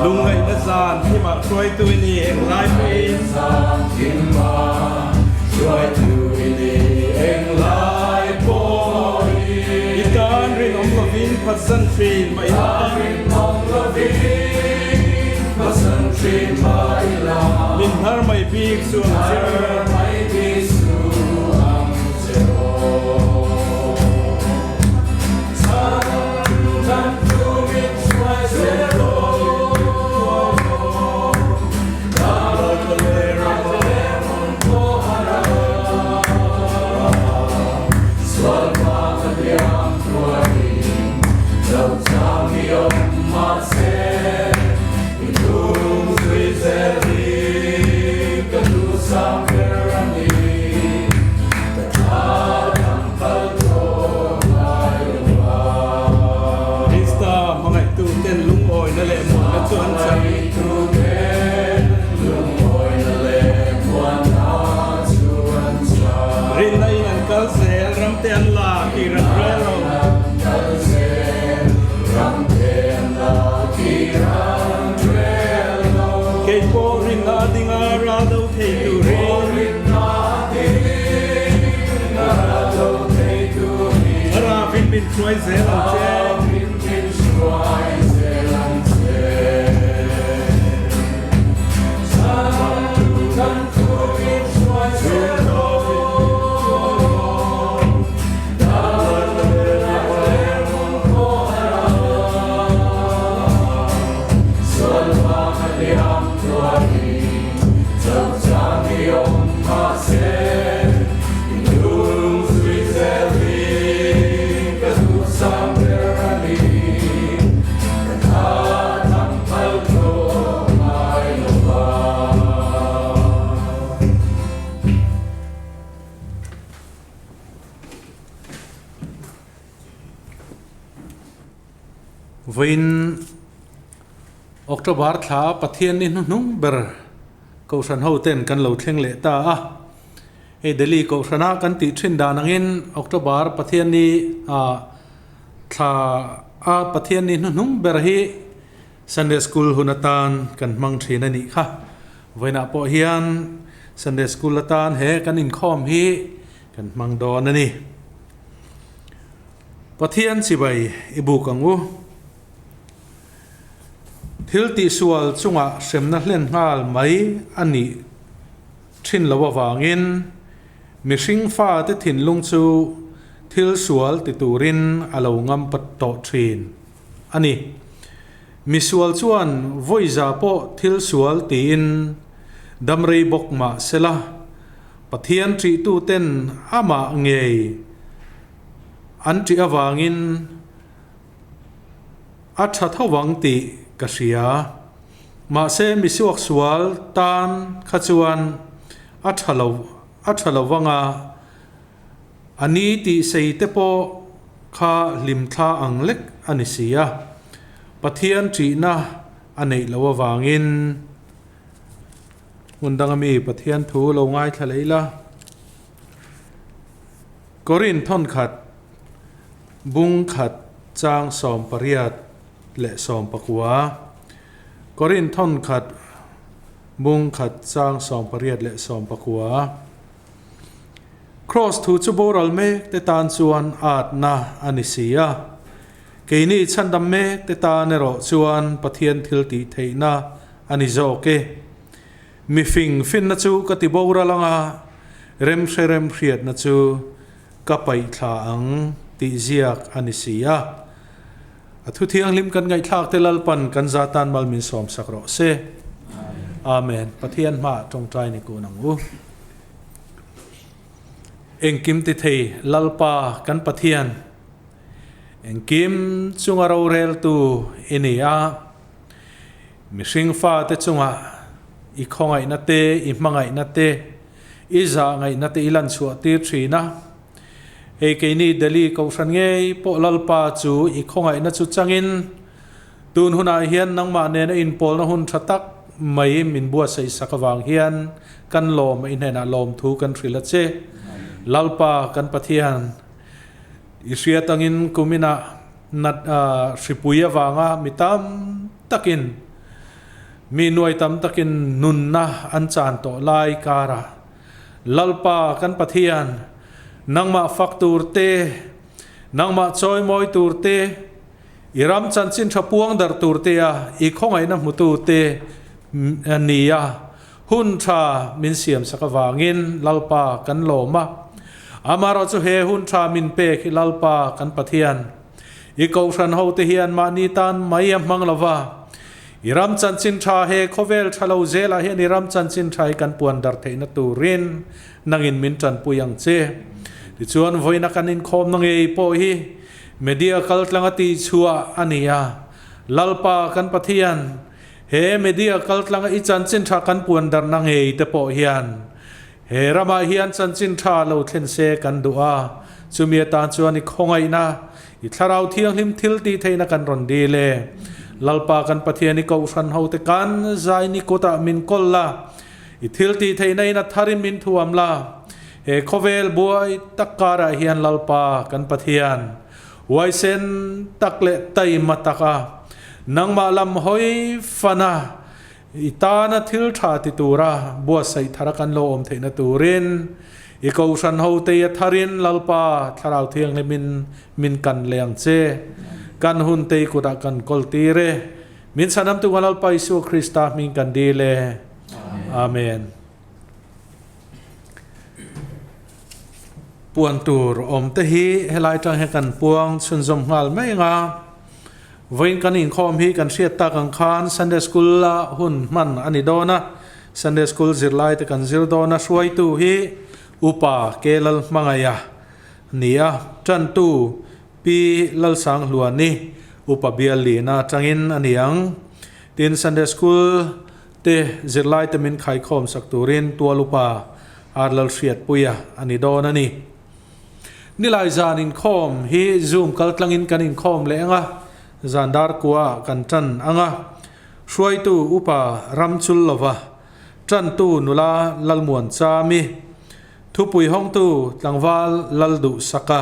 Lungngaihna zan thimah hruaitu i ni englai pawhin. I tan rinawm lovin phatsan thin mah ila. Min hnar mai bik chu ang che aw. Krista hmangaihtu ten lungawina leh muanna chu an chang. Rinna in an kal zel, ramte an la kir an rel lo. Kei pawh rinna a ding a, ral do thei turin. Thlarauin min hruai zel ang che. Vawiin October thla Pathian ni hnuhnung ber Kohhran ho ten kan lo thleng leh ta a. Hei Delhi Kohhrana kan tih thin dan angin October Pathian ni ah thla a Pathian ni hnuhnung ber hi Sunday School hun atan kan hmang thin a nih kha. Vawiinah pawh hian Sunday School atan he kan inkhawm hi kan hmang dawn a ni. Pathian chibai i buk ang u. Thil tihsual chungah hremna hlen nghal mai a nih thin lo avangin mihring fate thinlung chu thil sual ti turin a lo ngam pat tawh thin a ni. Misual chuan vawiza pawh thil sual tiin damrei bawk mah sela, Pathian ṭihtuten amah ngei an ṭih avangin, A tha tho vang tih ka hria. Mahse misuak sual tan kha chuan a tha lo a tha lo vang a, a ni tih sei te pawh kha hlimthla ang lek a ni si a, Pathian ṭihna a neih loh avangin hmun danga mi Pathian thu lo ngaithla leh ila. Korin thawnkhat Bung khat chang 18 leh 19. Korin thawn khat bung khat chang 18 leh 19. Kraws thu chu boral mek te tan chuan atna a ni si a, keini chhandam mek te tan erawh chuan Pathian thil tih theihna a ni zawk e. Mifing finna chu ka ti boral anga, remhre remhriatna chu Ka paihthla ang tih ziak a ni si a. A thu thianghlim kan ngaihthlak te Lalpan kan za tan mal min sawm sak rawh se. Amen. Pathian hmaah tawngtai ni kun ang u. Engkim ti thei Lalpa kan Pathian, engkim chunga roreltu i ni a. Mihring fate chungah i khawngaihna te, i hmangaihna te, i zahngaihna te i lanchhuah tir thin a. Hei keini Delhi Kohhran ngei pawh Lalpa chu i khawngaihna chu changin tun hunah hian nangmah nena inpawlna hun tha tak mai min buatsaih sak avang hian kan lawm a i hnenah lawmthu kan hrilh a che. Lalpa kan Pathian, i hriat angin kuminah nat hripui avanga mi tam takin mi nuai tam takin nunna an chan tawh lai karah Lalpa kan Pathian, nangmah fak tur te, nangmah chawimawi tur te, i ram chanchin tha puang darh tur te a i khawngaihna hmutu te nia hun tha min siam sak avangin Lalpa kan lawm a. Amaherawh chu he hun tha min pek hi Lalpa kan Pathian, i kohhran hote hian mahni tan mai a hmang lova, I ram chanchin tha he khawvel tha lo zelah hian i ram chanchin tha hi kan puan darh theihna turin nangin min tanpui ang che. Tichuan vawiina kan inkhawmna ngei pawh hi media kaltlanga tihchhuah a ni a. Lalpa kan Pathian, he media kaltlanga i chanchin tha kan puan darhna ngei te pawh hian he ramah hian chanchin tha lo thlen se kan duh a. Chumi atan chuan i khawngaihna I Thlarau Thianghlim thil tih theihna kan rawn dil e. Lalpa kan Pathian i Kohhran hote kan zai ni kutah min kawl la, i thil tih theihna in a tharin min thuam la. He khawvel buai tak karah hian Lalpa kan Pathian, huaisen tak leh taima taka nangmah lam hawi fana I tana thil tha ti tura buatsaih thara kan lo awm theihna turin i Kohhran hotei a tharin Lalpa Thlarau Thianghlimin min kan leh ang che. Kan hun tei kutah kan kawl tir e. Min chhanamtu kan Lalpa Isua Krista hming kan dil e. Amen. Puan tur awm te hi helai tang hian kan puang chhunzawm nghal mai anga. Vawiin kan inkhawm hi kan hriat tak ang khan Sunday School a hun hman a ni dawn a, Sunday School zirlai te kan zir dawn a, hruaitu hi Upa Ke Lalhmangaia ni a, tantu Pi Lalsanghlua ni Upa Biallina atangin a ni ang. Tin, Sunday School te zirlai te min khaikhawm sak turin Tual Upa R Lalhriatpuia a ni dawn a ni. Nilai zan inkhawm hi Zoom kaltlangin kan inkhawm leh ang a, zan dar kua kan tan ang a. Hruaitu Upa Ramchul lova, tantu nula Lalmuan Chami, thupui hawngtu tlangval Lalduhsaka,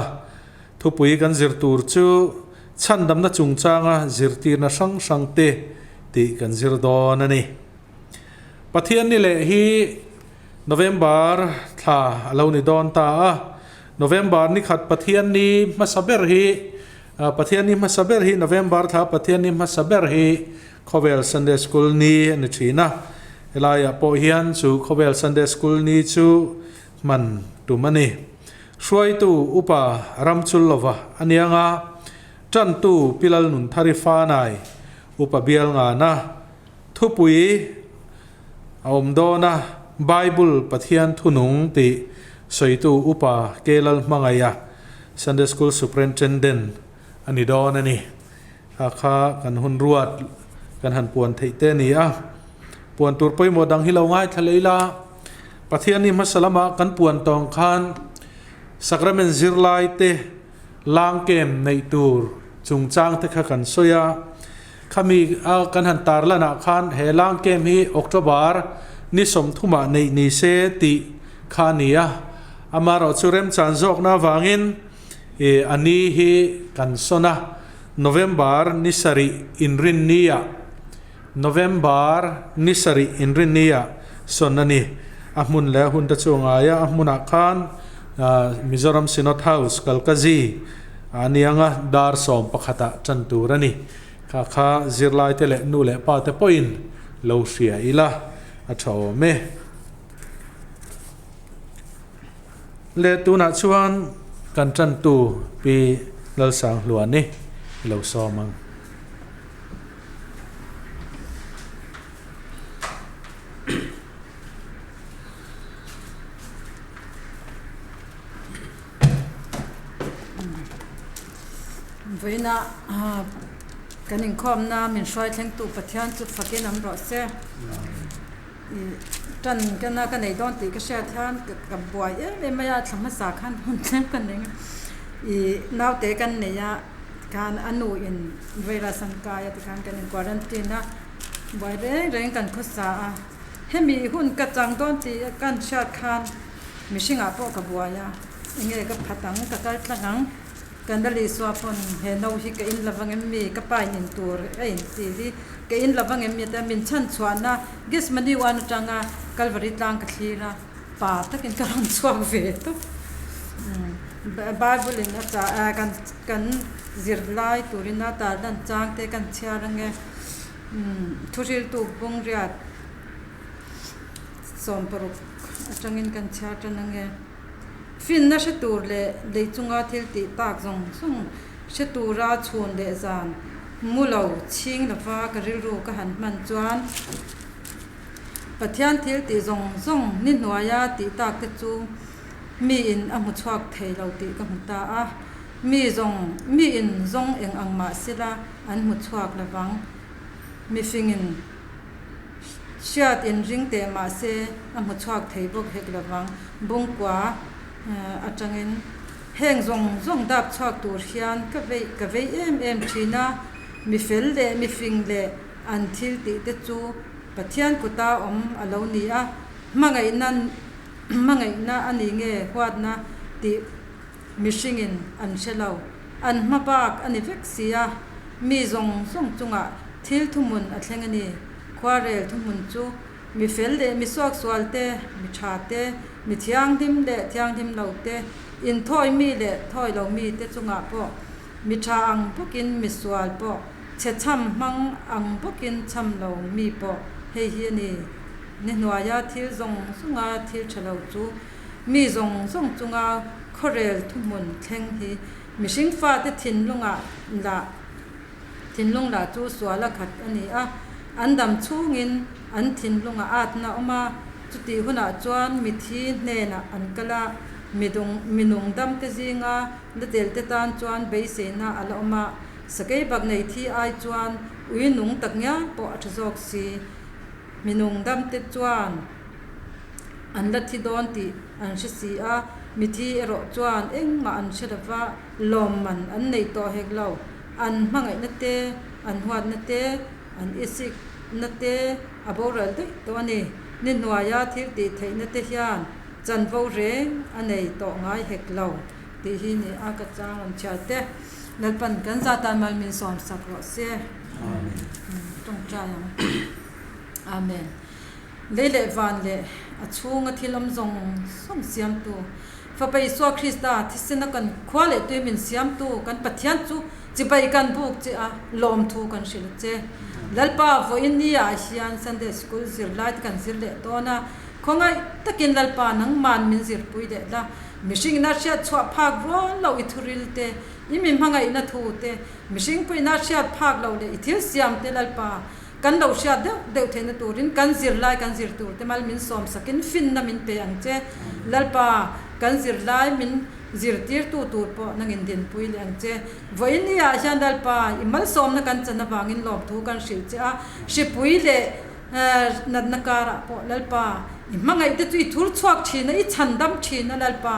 thupui kan zir tur chu chhandamna chungchanga zirtirna hrang hrang te tih kan zir dawn a ni. Pathian ni leh hi November thla a lo ni dawn ta a, November ni khat Pathian ni hmasa ber hi Pathian ni hmasa ber hi November thla Pathian ni hmasa ber hi Khawvel Sunday School ni a ni thin a, helaiah pawh hian chu Khawvel Sunday School ni chu hman tum a ni. Hruaitu Upa Ramchul lova a nia nga, Tantu Pilal Nunthari Fanai Upa Bial Ngana Thupui a awm dawn a, Bible Pathian thunung tih sawitu Upa K. Lalhmangaia, Sunday School Superintendent a ni dawn a ni. Kha kha kan hun ruat kan han puan theih te a ni a. Puan tur pawimawh dang hi lo ngaithla leh ila, Pathian ni hmasa lama kan puan tawng khan Sacrament zirlai te langkem neih tur chungchang te kha kan sawi a. Khami a kan han tar lanah khan he lang kem hi October ni sawmthumah neih ni se tih kha a ni a, amaherawh chu remchan zawkna avangin ih a ni hi kan sawn a, November ni sarih inrinniah November ni sarih inrinniah sawn a ni. A hmun leh a hun te chu a ngai a, a hmunah khan Mizoram Synod House Kalkazi a nianga dar sawm pakhatah tan tur a ni. Kha kha zirlai te leh nu leh pa te pawhin lo hria ila a tha awm e. Le tunah chuan kan tantu Pi Lalsanghluani i lo sawm ang. Kan inkhawmna min hruai thlengtu Pathian chu fakin awm rawh se. Tan kana ka nei dawn tih ka hriat hian ka buai em em mai a, thla hmasa khan hun tlem ka nei a. Ih naute kan nei a khan a nu in virus an kai a tikhan kan in quarantine a, buai reng reng kan khawsa a. Hemi hun ka chang dawn tih kan hriat khan mihringah pawh ka buai a, enge ka phat ang ka kal tlang ang. Kan la Isua pawn he no hi ka in lovang em mi? Ka pa in in tur a in ti hi ka in lovang em mi? Tia min chhan chhuahna Gethsemane uan atanga Kalvari tlang ka thlir a, pa takin ka rawn chhuak ve tawp. Bible in a chah kan kan zirlai turin a tarlan chang te kan chhiar ange thuhriltu bungriat 16 atangin kan chhiar tan ange. Finna hre tur leh lei chunga thil tih tak zawng zawng hre tura chhun leh zan mu lo chhing lova ka rilru ka han hman chuan Pathian thil tih zawng zawng ni hnuaia tih tak te chu miin a hmu chhuak thei lo tih ka hmu ta a, mi zawng miin zawng eng ang mah sela an hmu chhuak lovang. Mifingin. Hriat in ring teh mah se a hmu chhuak thei bawk hek lovang. Bungkua atangin heng zawng zawng dap chhuak tur hian ka vei ka vei em em thin a, mi fel leh mi fing leh an thil tih te chu Pathian kuta awm a lo ni a, hmangaihna hmangaihna a ni nge huatna tih mihringin an hre lo. An hma bak a ni vek si a, mi zawng zawng chungah thil thuhmun a thleng a ni. Khuarel thuhmun chu mi fel leh mi suaksual te, mi tha te, mi thianghlim leh thianghlim lo te, inthawi mi leh thawi lo mi te chungah pawh mi tha ang bawkin mi sual pawh, chhe chham hmang ang bawkin chham lo mi pawh hei hi a ni. Ni hnuaia thil zawng zawnga thil tha lo chu Mi zawng zawng chunga khuarel thuhmun thleng hi mihring fate thinlungah lah thinlung lah chu sual a khat a ni a, an dam chhungin an thinlungah atna awm a, chutih hunah chuan mithi hnenah an kal a, midung minung damte zinga la telte tan chuan beiseina a la awm a, sakei bak nei thi ai chuan ui nung tak ngial pawh a tha zawk si. Minung damte chuan. An la thi dawn tih an hre si a, mithi erawh chuan engmah an hre lova, lawmman an nei tawh hek lo. An hmangaihna te, an huatna te, an isikna te a boral daih tawh a ni. Ni hnuaia thil tih theihna te hian chanvo reng a nei tawh ngai hek lo tih hi ni a ka chang rawn chhiar te. Lalpan kan zatan mal min sawmsak rawh se. Tawngtai ang. Amen. Lei leh van leh a chhunga thil awm zawng zawng siamtu, Fapa Isua Krista thisena kan khua leh tui min siamtu kan Pathian chu chibai kan buk che a, lawmthu kan hrilh a che. Lalpa vawiin ni ah hian Sunday School zirlai te kan zir leh dawn a, khawngaih takin Lalpa nangman min zirpui leh la, mihring ina hriat chhuah phak rual loh i thuril te, i mi hmangaihna thu te, mihring puihna hriat phak loh leh i thil siam te Lalpa Kan lo hriat deuh deuh theihna turin kan zirlai kan zir tur te mal min sawm sakin finna min pe ang che. Lalpa, kan zirlai min zirtirtu tur pawh nangin dinpui leh ang che. Vawiin ni ah hian Lalpa, i malsawmna kan chan avangin lawmthu kan hrilh che a, hripui leh natna karah pawh Lalpa, i hmangaih te chu i thur chhuak thin a, i chhandam thin a Lalpa.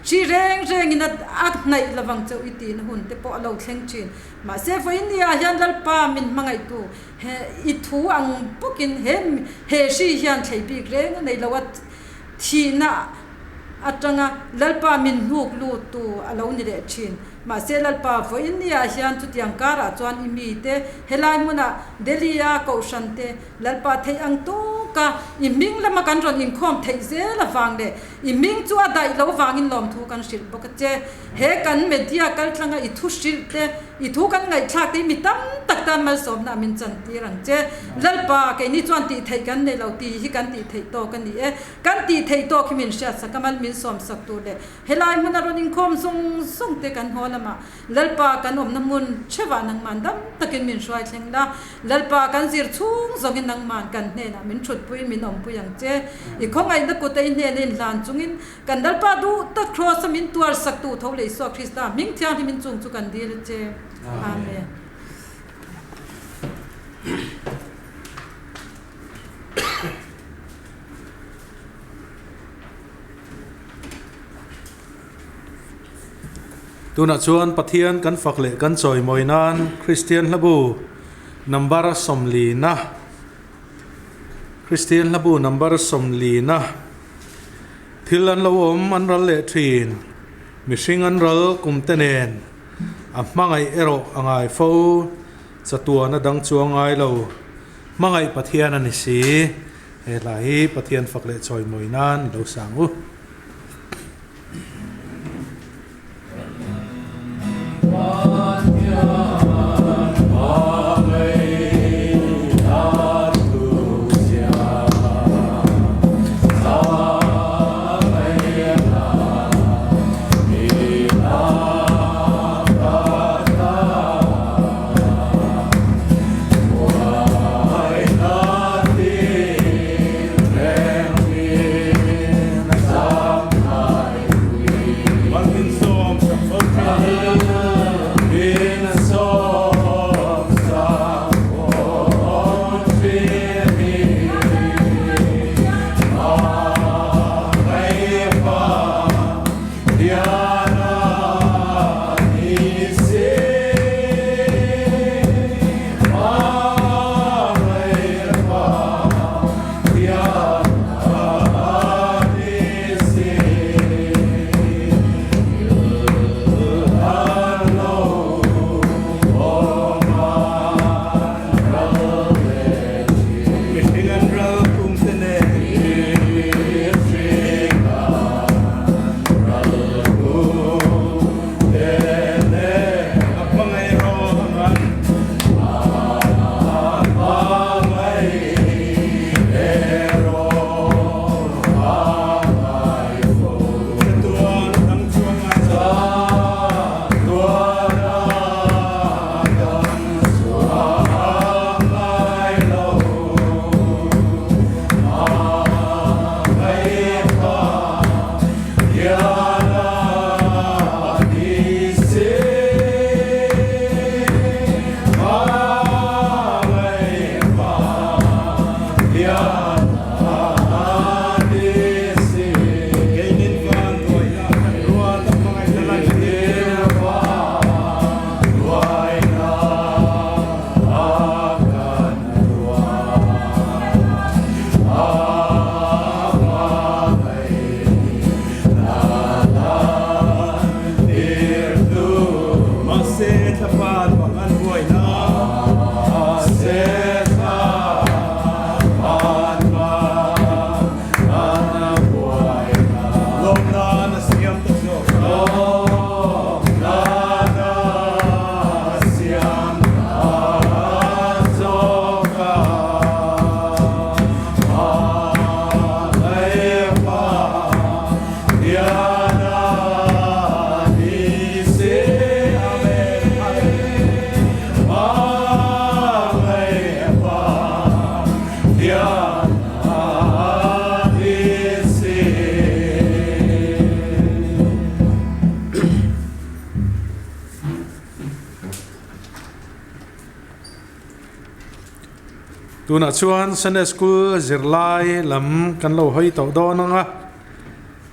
Hri reng rengin a hnaih lovang chauh i tihna hun te pawh a lo thleng thin. Mahse vawiin ni ah hian Lalpa min hmangaihtu he i thu ang bawkin he he hri hian thlei bik reng a nei lo a, thihna atanga Lalpa min hnuk lut tu a lo ni leh thin. Mahse Lalpa vawiin ni ah hian chutiang karah chuan i mite helai hmunah Delhi a kohhran te Lalpa theih ang tawka i hming lama kan rawn inkhawm theih zel avang leh i hming chu a daih lo vangin lawmthu kan hrilh bawk a che. He kan media kaltlanga i thu hrilh te, i thu kan ngaihthlak te hi mi tam tak tan malsawmna min chantir ang che. Lalpa, keini chuan tih theih kan nei lo tih hi kan tih theih tawk a ni e. Kan tih theih tawk hi min hriatsak a, mal min sawmsak tur leh helai hmuna rawn inkhawm zawng zawng te kan haw lamah Lalpa kan awmna hmun theuhah nangman dam takin min hruai thleng la. Lalpa kan zir chhung zawngin nangman kan hnenah min thutpui min awmpui ang che. I khawngaihna kut a i hnena inhlan chungin Kan Lalpa duh tak Kraws a min tuar sak tu tho leh Isua Krista hming thianghlim in chung chu kan dil a che. Amen. Tunah chuan Pathian kan fak leh kan chawimawi nan Kristian hlabu number sawmlina Kristian hlabu number sawmlina thil an lo awm an ral leh thin. Mihring an ral kum te nen a hmangaih erawh a ngai fo. Chatuan a dang chuang ngai lo. Hmangaih Pathian a ni si. He hla hi Pathian fak leh chawimawi nan lo sang u. Tunah chuan Sunday School zirlai lam kan lo hawi tawh dawn ang a,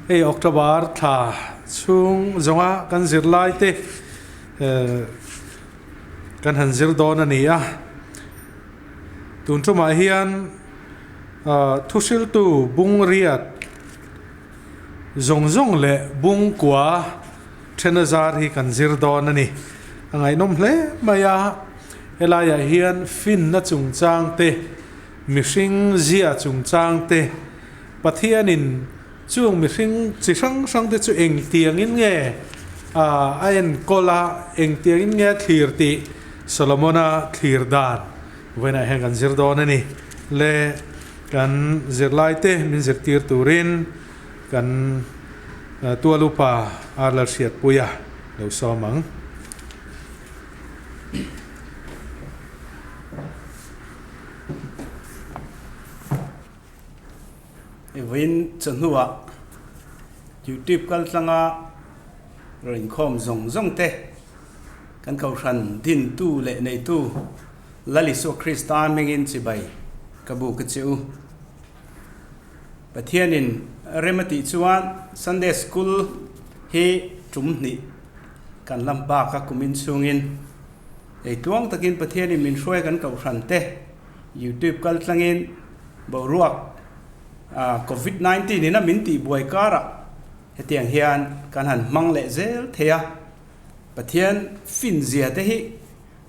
hei October thla chhung zawnga kan zirlai te kan han zir dawn a ni a. Tun tumah hian thuhriltu bung riat zawng zawng leh bung kua thena zar hi kan zir dawn a ni. A ngaihnawm hle mai a, helaiah hian finna chungchang te, mihring zia chungchang te, Pathianin chung mihring chi hrang hrang te chu engtiangin nge a enkawl a, engtiangin nge a thlir tih Solomona thlir dan vawiinah hian kan zir dawn a ni. Le kan zirlaite min zirtir turin kan tual upa Arlal Hriatpuia lo sawm ang. Vawiin chawhnuah YouTube kal tlanga rawn inkhawm zawng zawng te kan kohhran dintu leh neitu Lal Isua Krista hmingin chibai ka bu ka che u. Pathianin rem a tih chuan Sunday School hi tum hnih. Kan lam bak a kumin chhungin ei tluang takin Pathianin min hruai kan kohhran te YouTube kal tlangin boruak Covid 19 in a min tih buai karah hetiang hian kan han hmang leh zel thei a, Pathian fin zia te hi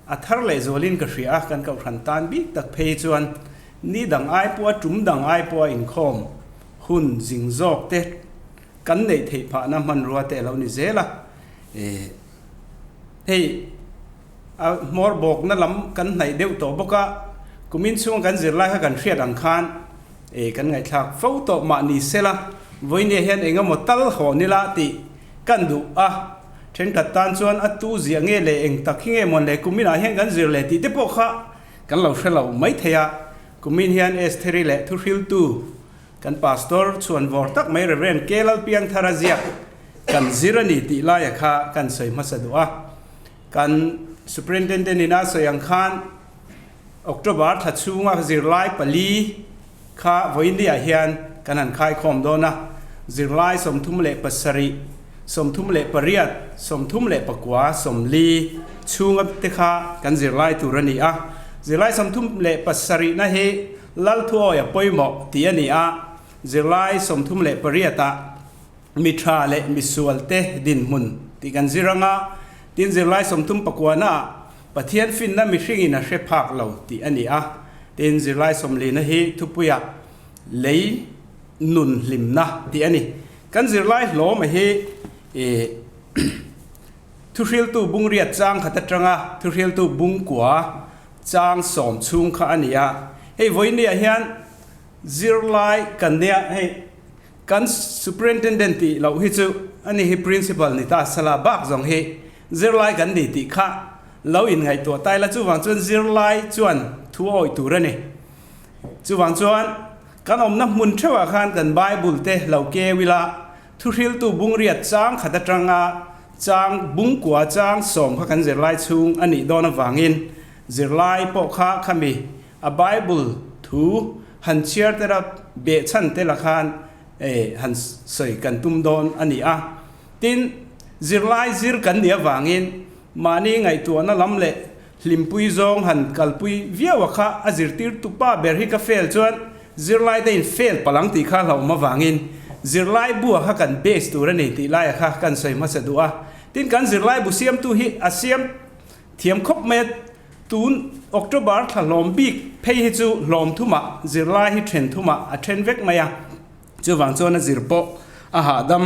a thar leh zualin ka hria a, kan kohhran tan bik tak phei chuan ni dang ai pawha tum dang ai pawha inkhawm hun zing zawk te kan neih theih phahna hmanrua te a lo ni zel a, hei a hmawr bawkna lam kan hnaih deuh tawh bawk a, kumin chhunga kan zirlai kha kan hriat ang khan kan ngaihthlak fo tawh mah ni sela, vawinia hian eng emaw tal haw nila tih kan duh a, thenkhat tan chuan a tu ziah nge leh eng tak hi nge mawn le kuminah hian kan zir leh tih te pawh kha kan lo hre lo maithei a, kumin hian Estheri leh thuhriltu Kan Pastor chhuan vawr tak mai Rev. K. Lalpiangthara ziak kan zir a ni tih laia kha kan sawi hmasa duh a. Kan Superintendent in a sawi ang khan October thla chhunga zirlai pali kha vawiinliah hian kan han khaikhawm dawn a. Zirlai 37, 38, 34, 40 chhunga te kha kan zirlai tur a ni a. Zirlai 37 na hi Lalthuawi a pawimawh tih a ni a, zirlai 38 ah mi tha leh mi sual te dinhmun tih kan zir ang a, tin zirlai 39 na ah Pathian finna mihringin a hre phak lo tih a ni a, tin zirlai 40 na hi thupuiah lei nun hlimna tih a ni. Kan zirlai hlawm a hi ih thuhriltu bungriat chang khat atanga thuhriltu bungkua Chang sawm chhung kha a ni a, hei vawinia hian zirlai kan nia, hei kan Superintendent tih loh hi chu a ni hi Principal ni ta sala bak zawng hi zirlai kan ni tih kha lo inngaihtuah ta ila chuvang chuan zirlai chuan thu a awih tur a ni. Chuvang chuan kan awmna hmun theuhah khan kan Bible te lo keu ila Thuhriltu bungriat chang khat atanga chang bungkua chang sawm kha kan zirlai chhung a nih dawn avangin zirlai pawh kha khami a Bible thu han chhiar te la behchhan te la khan han sawi kan tum dawn a ni a. Tin, zirlai zir kan nih avangin mahni ngaihtuahna lam leh hlimpui zawng han kalpui viau a kha a zirtirtu pa ber hi ka fail chuan Zirlai te in fail palh ang tih kha hlauhawm avangin zirlai bu-a kha kan base tur a ni tih laia kha kan sawi hmasa duh a. Tin, kan zirlai bu siamtu hi a siam thiam khawp mai a, tun October thla hlawm bik phei hi chu hlawm thumah zirlai hi then thumah a then vek mai a, chuvang chuan a zir pawh a hahdam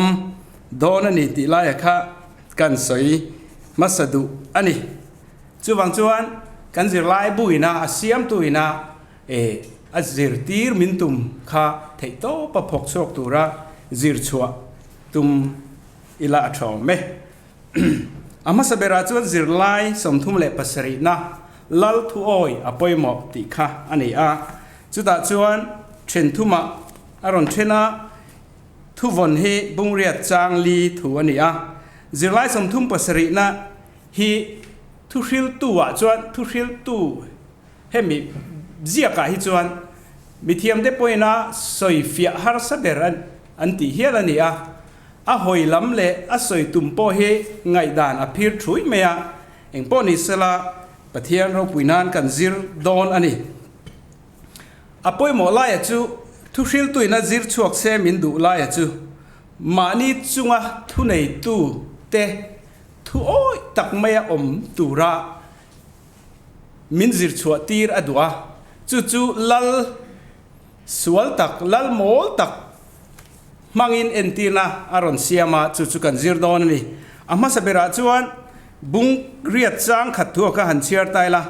dawn a ni tih laia kha kan sawi hmasa duh a ni. Chuvang chuan kan zirlai bu ina a siamtu ina E, a zirtir min tum kha theihtawpa phawk chhuak tura zir chhuah tum ila a tha awm e. A hmasa berah chuan zirlai 37 na Lal thuawi a pawimawh tih kha a ni a. Chutah chuan then thumah a rawn then a, thuvawn hi bungriat chang li thu a ni a. Zirlai 37 na hi thuhriltu ah chuan thuhriltu Hemi ziakah hi chuan mithiamte pawhin a sawi fiah harsa ber an tih hial a ni a, a hawi lam leh a sawi tum pawh hi ngaihdan a phir thui mai a, engpawh ni sela Pathian ropui nan kan zir dawn a ni. A pawimawh laia chu thuhriltuin a zir chhuak se min duh laia chu mahni chunga thuneitu te thu awih tak maia awm tura Min zir chhuah tir a duh a, chu chu lal sual tak, lal mawl tak hmangin entirna a rawn siam a, chu chu kan zir dawn a ni. A hmasa berah chuan bung riat chang khat thu a kha han chhiar ta ila,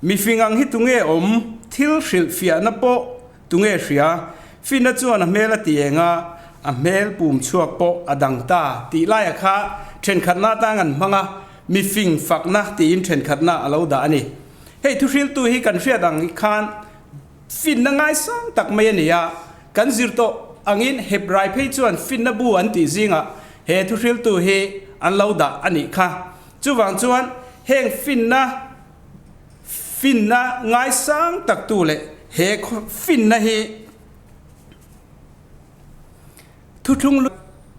Mifing ang hi tunge awm, thil hrilh fiahna pawh tunge hria, finna chuan a hmel a ti eng a, a hmel pum chhuak pawh a dang ta tih laia kha thenkhatna atang an hmang a, Mi fing fakna tiin thenkhatna a lo dah a ni. Hei thuhriltu hi kan hriat ang khan finna ngaisang tak mai a ni a, kan zir tawh angin Hebrai phei chuan finna bu an tih zingah he thuhriltu hi an lo dah a nih kha. Chuvang chuan heng finna finna ngaisang taktu leh he finna hi thuthlung.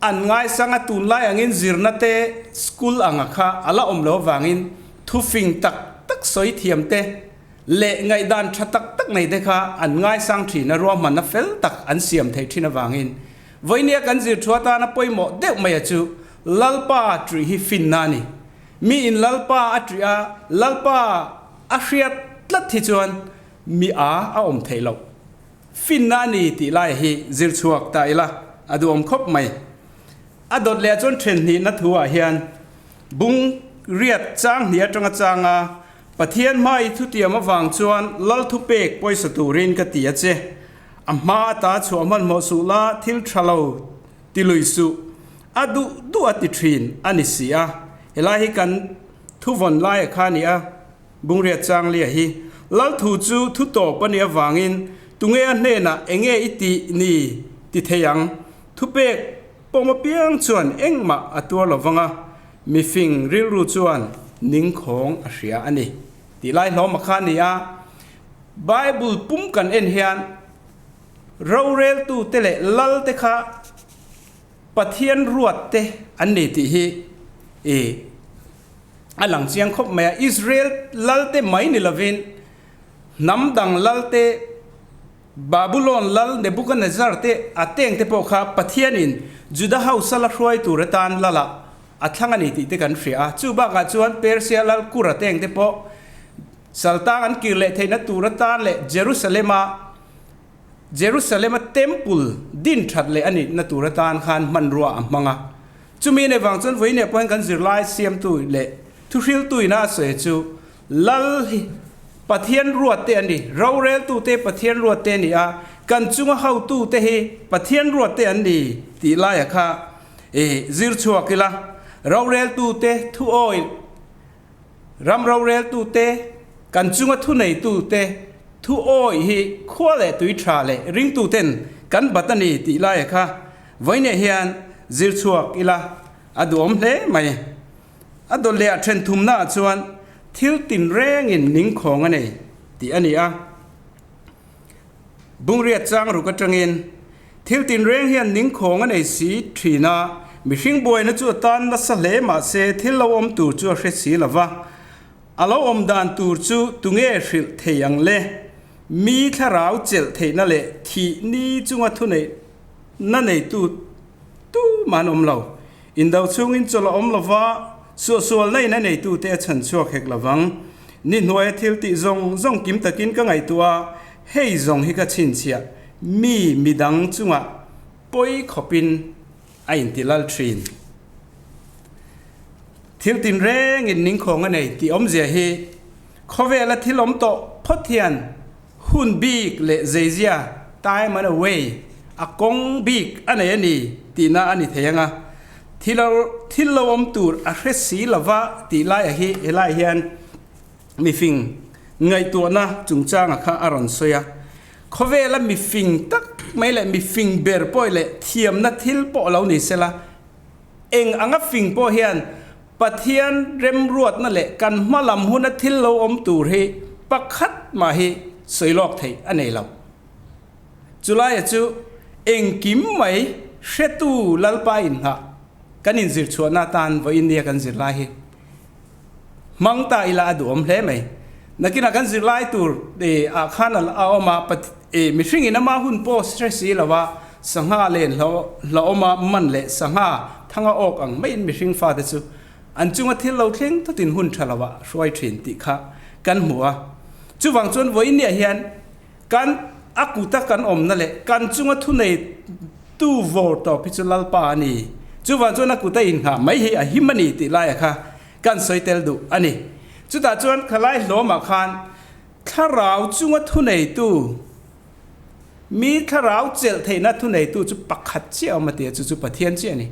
An ngaisang a tunlai angin zirna te school anga kha a la awm lo avangin thufing tak tak sawi thiam te leh ngaihdan tha tak tak nei te kha an ngaisang thin a, ruahmanna fel tak an siam theih thin avangin vawinia kan zir thu atana pawimawh deuh mai a chu Lalpa ṭih hi finna a ni. Miin Lalpa a ṭih a, Lalpa a hriat tlat hi chuan mi a a awm theih loh. Finna a ni tih lai hi zir chhuak ta ila a duhawm khawp mai. A dawt leh chuan then hnihna thu ah hian bung riat chang hnih atanga changa Pathian hma i thutiam avang chuan lal thupek pawisa turin ka ti a che. A hma ata chhuah hmanhmawh suh la thil tha lo ti lui suh. A duh duh a ti thin a ni si a. Helai hi kan thuvawn laia kha a ni a. Bungriat Changlia hi Lal thu chu thu tawp a nih avangin tunge a hnenah enge i tih ni ti thei ang? Thupek pawm apiang chuan engmah a tuar lo vang a, mifing rilru chuan ningkhawng a hria a ni tih lai hlawm a kha a ni a. Bible pum kan en hian roreltute leh Lalte kha Pathian ruatte an ni tih hi i A lang chiang khawp mai a, Israel lalte mai ni lovin hnam dang lalte, Babulon lal Nebuchadnezzar te a teng te pawh kha Pathianin Juda ho sala hruai tur atan lalah a thlang a ni tih te kan hria a. Chu bakah chuan Persia lal Kura teng te pawh saltang an kir leh theihna tur atan leh Jerusalema Jerusalema Temple din that leh a nihna tur atan khan hmanrua a hmang a. Chumi nei vang chuan vawiinah pawhin kan zirlai siamtu leh thuhriltu ina a sawi chu Lal hi Pathian ruatte a ni, roreltute Pathian ruatte a ni a, kan chunga hotute hi Pathian ruatte an ni tih laia kha i zir chhuak ila, roreltute thu awih, ram roreltute, kan chunga thuneitute thu awih hi khua leh tui tha leh ringtuten kan bat a ni tih laia kha Vawiinah hian zir chhuak ila a duhawm hle mai. A dawt leh a then thumnaah chuan thil tinrengin ningkhawng a nei tih a ni a. Bungriat chang ruk atangin thil tinreng hian ningkhawng a nei si thin a, mihring buaina chu a tan nasa hle mahse thil lo awm tur chu a hre si lo va. A lo awm dan tur chu tunge hrilh thei ang le? Mi thlarau chelh theihna leh thih ni chunga thuneih Na neitu tu mah an awm lo. Indo chhungin chawlh a awm lova, suahsualna in a neitute a chhan chhuak hek lovang. Ni hnuaia thil tih zawng zawng kim takin ka ngaihtuah a, hei zawng hi ka chhinchhiah, mi midang chungah pawi khawpin a inti lal thin. Thil tinrengin ningkhawng a nei tih awmzia hi khawvela thil awm tawh phawt hian Hun bik leh zeizia, time and a way, a kawng bik a nei a ni tihna a ni thei ang a, thil thil lo awm tur a hre si lova tih laiah hi helai hian mifing ngaihtuahna chungchanga kha a rawn sawi a. Khawvela mifing tak mai leh mifing ber pawh leh thiamna thil pawh lo ni sela, eng anga fing pawh hian Pathian remruatna leh kan hma lam huna thil lo awm tur hi pakhat mah hi sawi lawk theih a nei lo. Chulaia chu engkim mai hretu Lalpa inngah kan inzir chhuahna atan vawiin nia kan zirlai hi hmang ta ila a duhawm hle mai. Nakinah kan zirlai tur ah khan a awm a, mihringin ama hun pawh hre si lo a, sangha len hlauhawma man leh sangha thanga awk ang maiin mihring fate chu an chunga thil lo thleng thutin hun tha loah hruai thin tih kha kan hmu a. Chuvang chuan vawiinniah hian kan a kuta kan awmna leh kan chunga thunei tu vawr tawp hi chu Lalpa a ni. Chuvang chuan a kuta inghah mai hi a him a ni tih laia kha kan sawi tel duh a ni. Chutah chuan khalai hlawmah khan thlarau chunga thuneitu, Mi thlarau chelh theihna thuneitu chu pakhat chiah a awm a ti a, chu chu Pathian chiah a ni.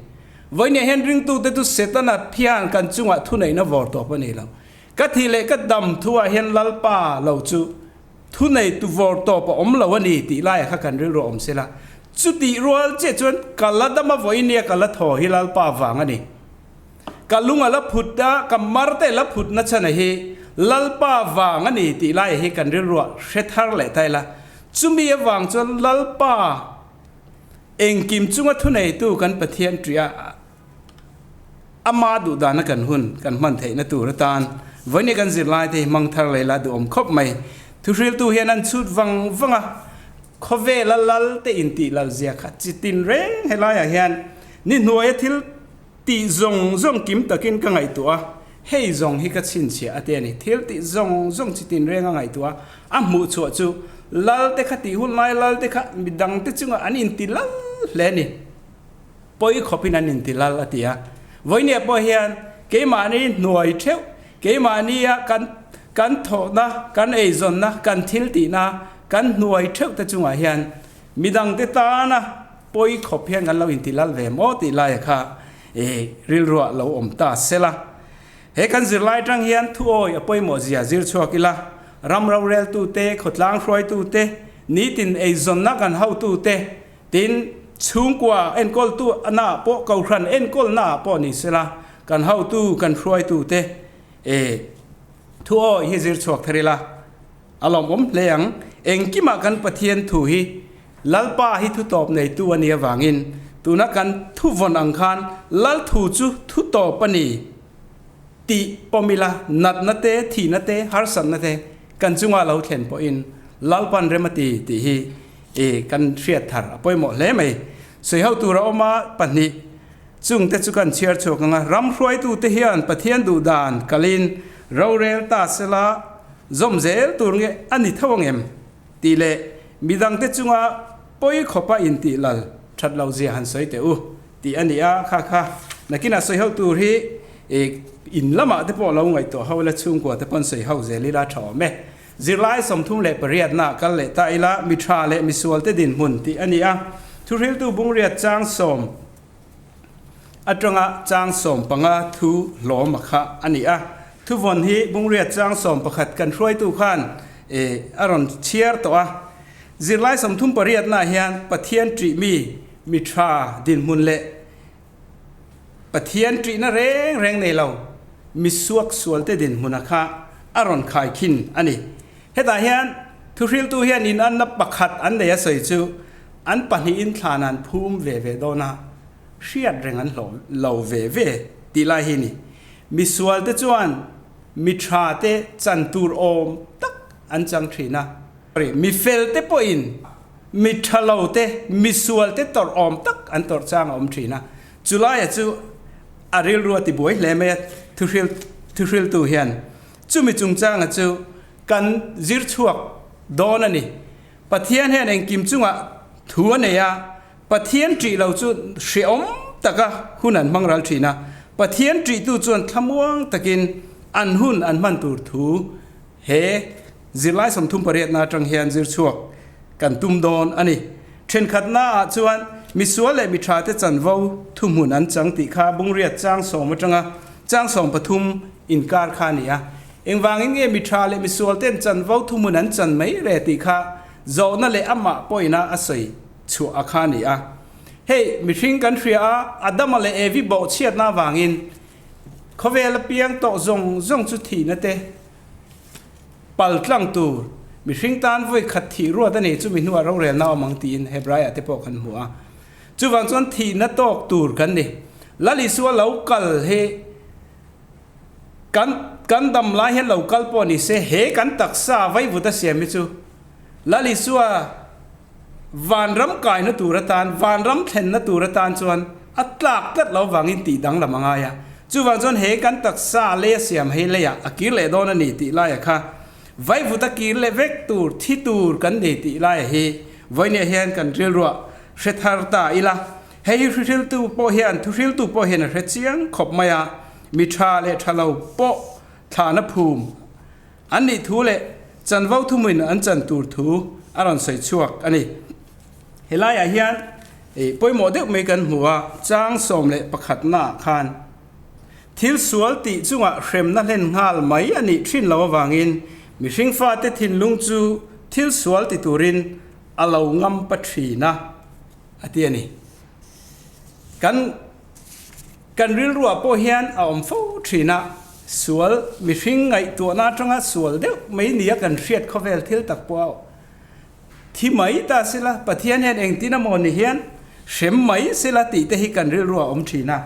Vawinia hian ringtute chu Setana phian kan chungah thuneihna vawr tawp a ni lo. Ka thih leh ka dam thuah hian Lalpa lo chu thuneitu vawr tawp a awm lo a ni tih laiah kha kan rilru a awm sela. Chutih rual chiah chuan ka la dam a vawinia ka la thaw hi Lalpa vang a ni. Ka lung a la phut a, ka mar te la phut na chhan a hi Lalpa vang a ni tih lai hi kan rilruah hre thar leh ta ila. Chumi avang chuan Lalpa Engkim chunga thuneitu kan Pathian ṭih a, ama duh dana kan hun kan hman theihna tur atan vawiin kan zirlaite hi hmang thar lei la duhawm khawp mai. Thuhriltu hian an chhut vang vang a, khawvela lal te intih lal zia kha chi tin reng helaiah hian ni hnuaia thil tih zawng zawng kim takin ka ngaihtuah a, hei zawng hi ka chhinchhiah a ti a ni. Thil tih zawng zawng chi tin reng a ngaihtuah a, a hmuh chhuah chu lal te kha tih hun lai lal te kha midang te chungah an inti lal hle a ni. Pawi khawpin an inti lal a ti a. Vawinia pawh hian keimahni hnuai theuh, keimahnia kan kan thawhna, kan eizawnna, kan thil tihna, kan hnuai theuh te chungah hian midang te tana Pawi khawp hian kan lo inti lal ve maw tih laia kha i rilruah lo awm ta sela. He kan zirlai atang hian thuawi a pawimawh zia zir chhuak ila, ram roreltute, khawtlang hruaitute, nitin eizawnna kan hotute, tin chhungkua enkawltu naah pawh kohhran enkawlna ah pawh ni sela kan hotu kan hruaitute i thuawi hi zir chhuak thar ila a lawmawm hle ang. Engkimah kan Pathian thu hi Lalpa hi thutawp neitu a nih avangin tuna kan thuvawn ang khan Lal thu chu thutawp a ni tih pawm ila, natna te, thihna te, harsatna te kan chunga lo thlen pawhin Lalpan rem a ti tih hi i kan hriat thar a pawimawh hle mai. Sawiho tur a awm a, pahnih chungte chu kan chhiar chhuak ang a, ram hruaitute hian Pathian duhdan kalin rorel ta sela zawm zel tur nge a ni tho ang em? Tih leh midangte chunga pawi khawpa intih lal that lo zia han sawi teh u tih a ni a, kha kha nakinah sawi ho tur hi in lamah te pawh lo ngaihtuah ho ila chhungkua te pawn sawi ho zel ila tha awm e. Zirlai 38 nah kal leh ta ila mi tha leh misual te dinhmun tih a ni a, thuhriltu bungriat chang sawm atanga chang 15 thu hlawm a kha a ni a. Thuvawn hi bungriat chang 11 kan hruaitu khan a rawn chhiar tawh a. Zirlai 38 naah hian Pathian ṭih mi, mi ṭha dinhmun leh Pathian ṭihna reng reng nei lo mi suak sualte dinhmuna kha a rawn khaikhin a ni. Hetah hian thuhriltu hian inanna pakhat an nei a sawi chu an pahnihin thlan an phum ve ve dawn a, hriat reng an hlawh lo ve ve tih lai hi ni. Misualte chuan mi tha te chan tur awm tak an chang thin a. Mi fel te pawhin mi tha lo te, misual te tawrh awm tak an tawrh chang a awm thin a. Chulaia chu a rilru a tibuai hle mai a, thuhriltu hian chumi chungchanga chu kan zir chhuak dawn a ni. Pathian hian engkim chungah thu a nei a, Pathian ṭih lo chu hrehawm taka hun an hmang ral ṭhin a, Pathian ṭihtu chuan thlamuang takin an hun an hman tur thu he zirlai 38 na aṭang hian zir chhuak kan tum dawn a ni. Ṭhenkhatnaah chuan misual leh miṭhate chanvo thuhmun an chang tih kha bungriat chang sawm aṭanga chang 13 inkar kha a ni a. Engvangin nge miṭha leh misualte'n chanvo thuhmun an chan mai re tih kha zawhna leh amah pawina a sawi chhuah a kha a ni a. Hei, mihring kan hria a, Adama leh Evi bawhchhiatna avangin khawvela piang tawh zawng zawng chu thihna te pal tlang tur mihring tan vawi khat thih ruat a ni chu mi hnuah rorelna awm ang tiin Hebraiah te pawh kan hmu a. Chuvang chuan thihna tawk tur kan ni. Lal Isua lo kal hi kan kan dam lai hian lo kal pawh ni se he kan taksa vaivut a siam hi chu Lal Isua Vanram kaina tur atan, vanram thlenna tur atan chuan a tlak tlat lo vangin tih danglam a ngai a. Chuvang chuan he kan taksa leia siam hei leiah a kir leh dawn a ni tih laia kha vaivut a kir leh vek tur, thi tur kan ni tih laia hi vawinia hian kan rilruah hre thar ta ila. Hei hi hrihriltu pawh hian, thuhriltu pawh hian a hre chiang khawp mai a, mi tha leh tha lo pawh thlana phum An nih thu leh chanvo thumuin an chan tur thu a rawn sawi chhuak a ni. Helaiah hian pawimawh deuh mai kan hmu a, chang 11 naah khan thil sual tih chungah hremna hlen nghal mai a nih thin lo avangin mihring fate thinlung chu thil sual ti turin a lo ngam pa thin a, a ti a ni. Kan. Kan rilruah pawh hian a awm fo thin a, sual mihring ngaihtuahna atanga sual deuh mai nia kan hriat khawvel thil tak pawh a thi mai ta sila, Pathian hian engtin a maw ni hian Hrem mai sela tih te hi kan rilru a awm thin a.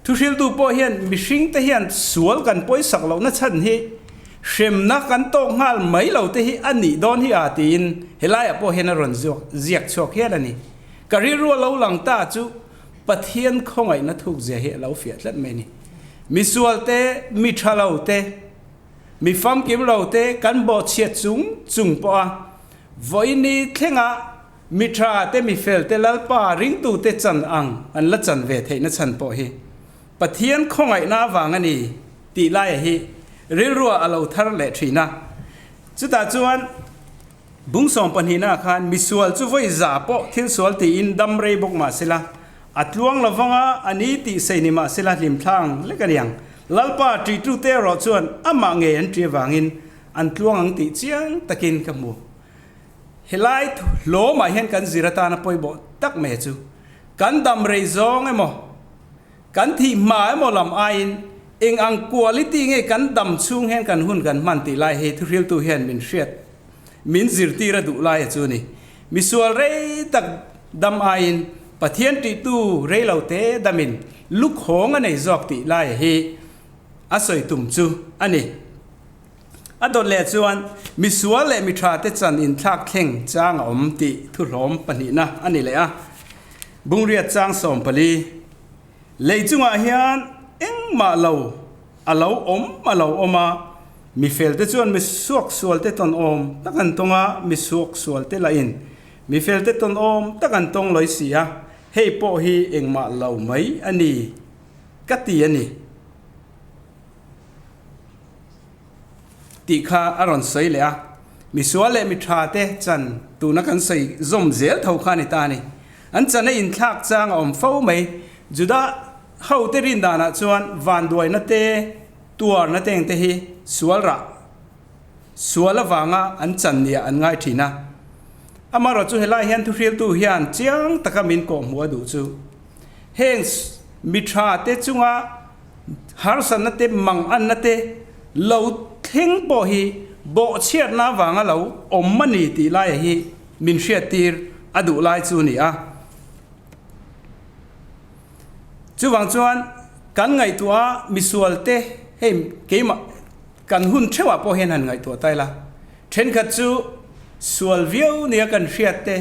Thuhriltu pawh hian mihring te hian sual kan pawisak lohna chhan hi hremna kan tawk nghal mai lo te hi a nih dawn hi a tiin helaiah pawh hian a rawn ziak chhuak hial a ni. Ka rilru a lo lang ta chu Pathian khawngaihna thukzia hi a lo fiah tlat mai a ni. Misual te, mi tha lo te, mi famkim lo te kan bawhchhiat chung chung pawh a vawiini thlenga Mi tha te mi fel te Lalpa ringtu te chan ang an la chan ve theihna chhan pawh hi Pathian khawngaihna avang a ni tih laia hi rilruah a lo thar leh thin a. Chutah chuan bung sawm pahnihna khan misual chu vawi za pawh thil sual tiin dam rei bawk mah sela a tluang lovanga a ni tih sei ni mah sela hlimthlang lek a niang. Lalpa ṭihtute erawh chuan amah ngei an ṭi avangin an tluang ang tih chiang takin ka hmu. Helai hlawmah hian kan zir atana pawimawh tak mai chu kan dam rei zawng emaw, kan thih hma emaw lam aiin eng ang quality nge kan dam chhung hian kan hun kan hman tih lai hi thuhriltu hian min hriat, min zirtir a duh lai a chu ni. Misual rei tak dam aiin Pathian tihtu rei lo te damin lukhawng a nei zawk tih lai hi a sawi tum chu a ni. A dawt leh chuan misual leh mi tha te chan inthlak thleng chang a awm tih thuhlawm pahnihna a ni leh a. Bungriat chang 14, Lei chungah hian engmah lo a lo awm a lo awm a, mi fel te chuan mi suak sual te tawn awm tak an tawng a, mi suak sual te lahin mi fel te tawn awm tak an tawng lawi si a, hei pawh hi engmah lo mai a ni ka ti a ni. Tih kha a rawn sawi leh a, misual leh mi tha te chan tuna kan sawi zawm zel tho kha a ni ta a ni. An chan a inthlak chang a awm fo mai. Juda ho te rin danah chuan vanduaina te, tuarna te engte hi sual rah, sual avanga an chan nia an ngai thin a. Amaherawhchu chu helai hian thuhriltu hian chiang taka min kawhhmuh a duh chu heng mi tha te chunga Harsatna te, manganna te lo thleng pawh hi bawhchhiatna avanga lo awm a ni tih laia hi min hriattir a duh lai chu a ni a. Chuvang chuan kan ngaihtuah a misual te hei keimah kan hun theuhah pawh hian han ngaihtuah ta ila, thenkhat chu sual viau nia kan hriat te,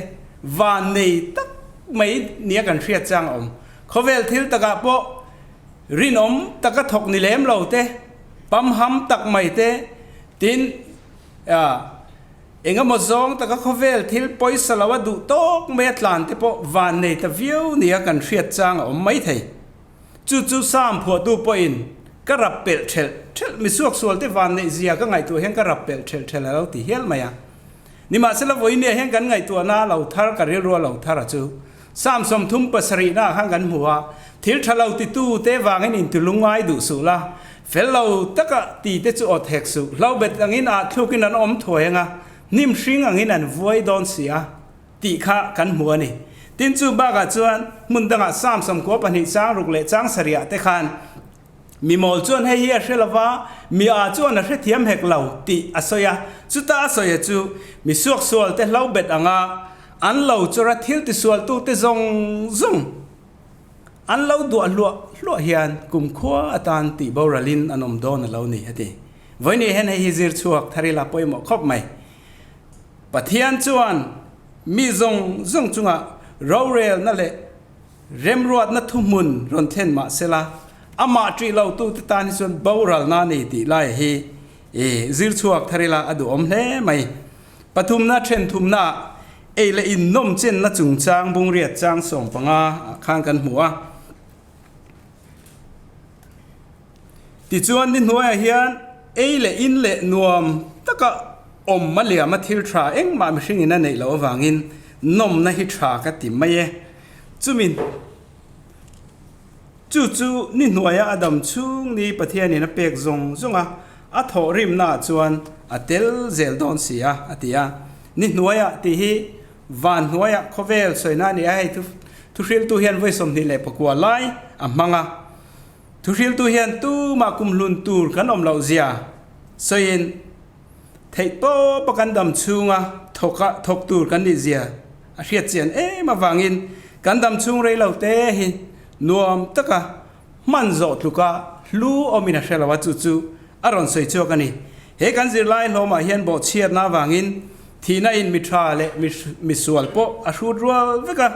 vannei tak mai nia kan hriat chang a awm. Khawvel thil takah pawh Rinawm taka thawk ni lem lo te, pamham tak mai te, tin, eng emaw zawng taka khawvel thil pawisa lo a duh tawk mai a tlan te pawh van nei ta viau nia kan hriat chang a awm mai thei. Chu chu Sam phuahtu pawhin ka rap pelh thelh thelh, misuak sual te van neih zia ka ngaihtuah hian ka rap pelh thelh thelh a lo ti hial mai a. Nimahsela vawinia hian kan ngaihtuahna lo thar ka rilru a lo thar a chu Sam 37 naah khan kan hmu a, thil tha lo titu te vangin intulung ngai duh suh la, fel lo taka ti te chu awt hek suh, hlobet angin ah thlukin an awm thuai anga, hnim hring angin an vuai dawn si a, tih kha kan hmu a ni. Tin chu bakah chuan hmun dangah Sam 92 chang ruk leh chang sarihah te khan, Mi mawl chuan hei hi a hre lova, mi a chuan a hrethiam hek lo tih a sawi a. Chuta a sawi a chu, mi suaksual te hlo bet anga an lo chawr a thil tisualtute zawng zawng an lo duah hluah hluah hian kumkhua atan tih boralin an awm dawn a lo ni, a ti. Vawiin hian hei hi zir chhuak thar ila pawimawh khawp mai. Pathian chuan mi zawng zawng chungah rorelna leh Remruatna thuhmun rawn thlen mah sela, amah ṭih lotute tan hi chuan boralna a ni tih lai hi i zir chhuak thar ila a duhawm hle mai. Pathumna ṭhen thumnaah ei leh in nawm chenna chungchang bungriat chang 15 ah khan kan hmu a. Tichuan ni hnuaiah hian ei leh in leh nuam taka awm a liam a thil ṭha engmah mihringin a neih loh avangin nawmna hi ṭha ka ti mai e. Chumi chu chu ni hnuaia a dam chhung ni Pathianin a pek zawng zawng a, a thawhrimnaah chuan a tel zel dawn si a, a ti a. Ni hnuaia tih hi van hnuaia khawvel sawina a ni a, hei thuhriltu hian vawi 29 lai a hmang a. Thuhriltu hian tumah kumhlun tur kan awm loh zia sawiin, Theihtawpa kan dam chhunga thawka thawk tur kan nih zia. a hriat chian em avangin kan dam chhung rei lo te hi nuam taka hman zawh tluka hlu awmin a hre lo a, chu chu a rawn sawi chhuak a ni. He kan zirlai hlawmah hian bawhchhiatna avangin thihna in mi tha leh mi sual pawh a hrut rual vek a.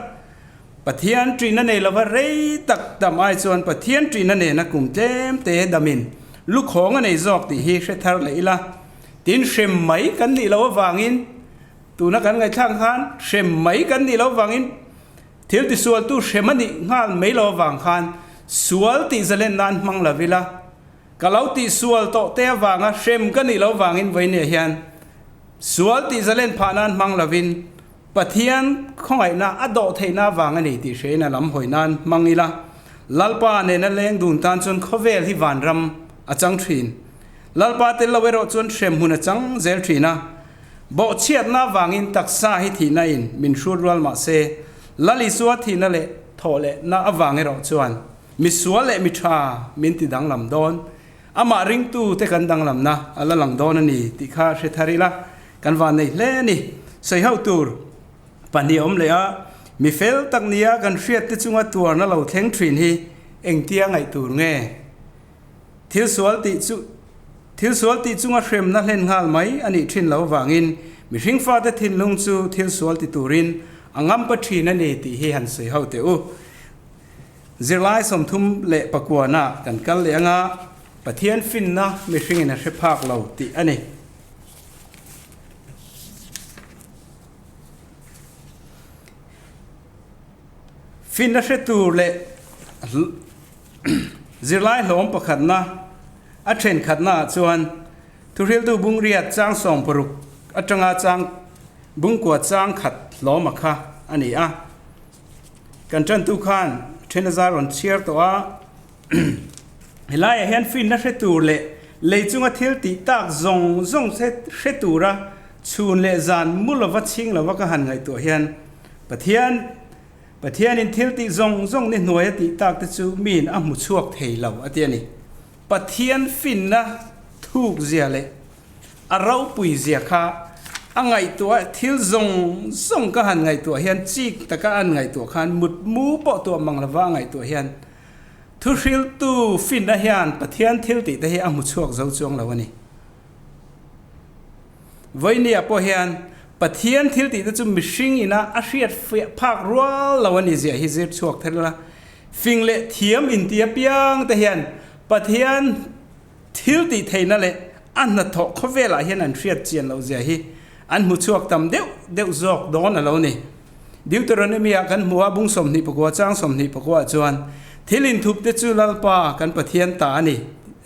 Pathian ṭihna nei lova rei tak dam ai chuan Pathian ṭihna nena kum tlem te damin lukhawng a nei zawk tih hi hre thar leh ila. Tin, hrem mai kan nih loh avangin, tuna kan ngaihthlak khan hrem mai kan nih loh avangin thil tisualtu hrem a nih nghal mai loh avang khan sual tih zalen nan hmang lo ila, ka lo tihsual tawh te avanga hrem ka nih loh avangin vawinia hian sual tih zalen phah nan hmang lovin Pathian khawngaihna a dawh theihna avang a ni tih hrein a lam hawi nan hmang ila, Lalpa nena leng dun tan chuan khawvel hi vanram a chang thin. Lalpa tel lo erawh chuan hremhmun a chang zel thin a. Bawhchhiatna avangin taksa hi thihna in min hrut rual mah se, Lal Isua thihna leh thawh lehna avang erawh chuan mi sual leh mi tha min ti danglam dawn. Amah ringtu te kan danglamna a la lang dawn a ni tih kha hre thar ila, Kan vannei hle a ni. Sawiho tur pahnih a awm leh a, mi fel tak nia kan hriatte chunga tuarna lo thleng thin hi engtia ngaih tur nge? Thil sual tih chu thil sual tih chunga hremna hlen nghal mai a nih thin lo vangin mihring fate thinlung chu thil sual ti turin a ngampa thin a ni tih hi han sawiho teh u. Zirlai 39 ah kan kal leh anga Pathian finna mihringin a hre phak lo tih a ni. Finna hre tur leh zirlai hlawm pakhatna a thenkhatna ah chuan thuhriltu bungriat chang 60 atanga chang bungkua chang khat hlawm a kha a ni a. Kan tantu khan then a zar rawn chhiar tawh a. Helaiah hian finna hre tur leh lei chunga thil tih tak zawng zawng che hre tura chhun leh zan mu lova chhing lova ka han ngaihtuah hian Pathian Pathianin thil tih zawng zawng ni hnuaia tih tak te chu miin a hmu chhuak thei lo a ti a ni. Pathian finna thuk zia leh a ropui zia kha a ngaihtuah thil zawng zawng ka han ngaihtuah hian chik taka an ngaihtuah khan mutmu pawh tuah mang lova a ngaihtuah hian Thuhriltu finna hian Pathian thil tih te hi a hmu chhuak zo chuang lo a ni. Vawinia pawh hian Pathian thil tih te chu mihring ina a hriat fiah phak rual lo a ni zia hi zir chhuak thei la. Fing leh thiam inti apiang te hian Pathian thil tih theihna leh a hnathawh khawvelah hian an hriat chian loh zia hi an hmu chhuak tam deuh deuh zawk dawn a lo ni. Deuteronomy-ah kan hmu a, bung 24 chang 24 ah chuan, Thil inthup te chu Lalpa kan Pathian ta a ni,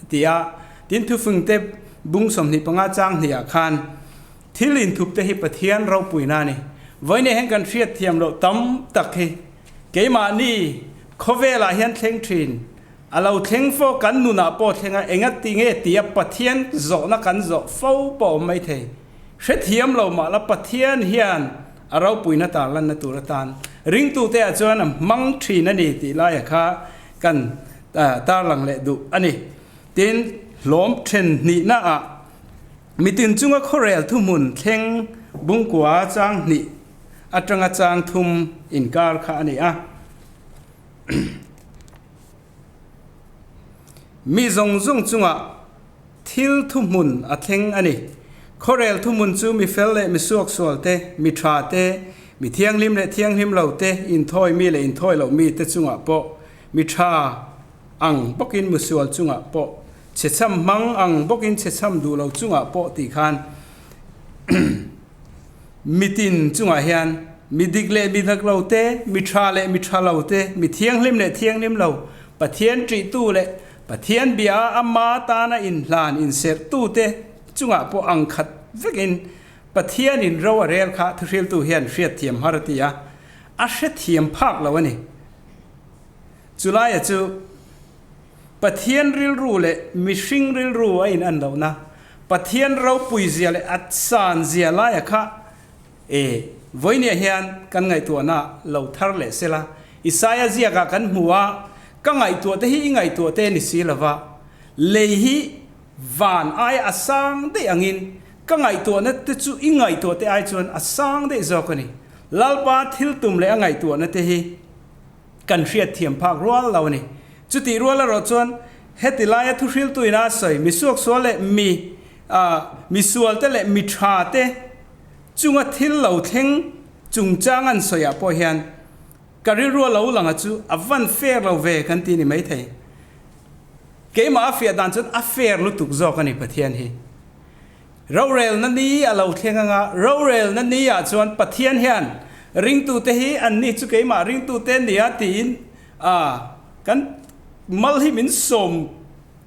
ti a, tin thufing te bung 25 chang hnih ah khan, Thil inthup te hi Pathian ropuina a ni. Vawiin hian kan hriat thiam loh tam tak hi keimahni khawvelah hian thleng thin a lo thleng fo, kan nunah pawh thleng a, engati nge tia Pathian zawhna kan zawh fo pawh a awm maithei. Hrethiam lo mah la Pathian hian a ropuina tarlanna tur atan ringtute ah chuan a hmang thin a ni tih laia kha kan tarlang leh duh a ni. Tin, hlawm then hnihna ah mitin chunga khawrel thuhmun thleng bungkua chang hnih atanga chang thum inkar kha a ni a. Mi zawng zawng chungah thil thuhmun a thleng a ni. Khawrel thuhmun chu mi fel leh mi suaksual te, mi tha te, mi thianghlim leh thianghlim lo te, inthawi mi leh inthawi loh mi te chungah pawh, mi tha ang bawkin musual chungah pawh, chhechham hmang ang bawkin chhechham duh lo chungah pawh tih khan mitin chungah hian mi dik leh mi dak lo te, mi tha leh mi tha lo te, mi thianghlim leh thianghlim lo, Pathian ṭihtu leh Pathian bia a ama tana inhlan inserhtute chungah pawh ang khat vekin Pathianin ro a rel kha thuhriltu hian hriatthiam har a ti a, a hrethiam phak lo a ni. Chulaia chu Pathian rilru leh mihring rilru a inan lohna, Pathian ropuizia leh a sanzia laia kha E, vawinia hian kan ngaihtuahna lo thar leh sela, Isaia ziakah kan hmu a, Ka ngaihtuahte hi i ngaihtuahte ni si lova, lei hi van aia a sang daih angin ka ngaihtuahna te chu i ngaihtuahte ai chuan a sang daih zawk a ni. Lalpa thil tum leh a ngaihtuahna te hi kan hriat thiam phak rual lo a ni. Chutih rual erawh chuan heti laia thuhriltuin a sawi mi suaksual leh mi mi sualte leh mi thate chunga thil lo thleng chungchang an sawiah pawh hian ka rilrua lo langa chu a van fair lo ve kan ti ni maithei. Keimah a fiah dan chuan a fair lutuk zawk a ni Pathian hi. Rorelna ni a lo thleng anga, rorelna ni ah chuan Pathian hian ringtute hi an ni chu keimah ringtute nia tiin a kan mal hi min sawm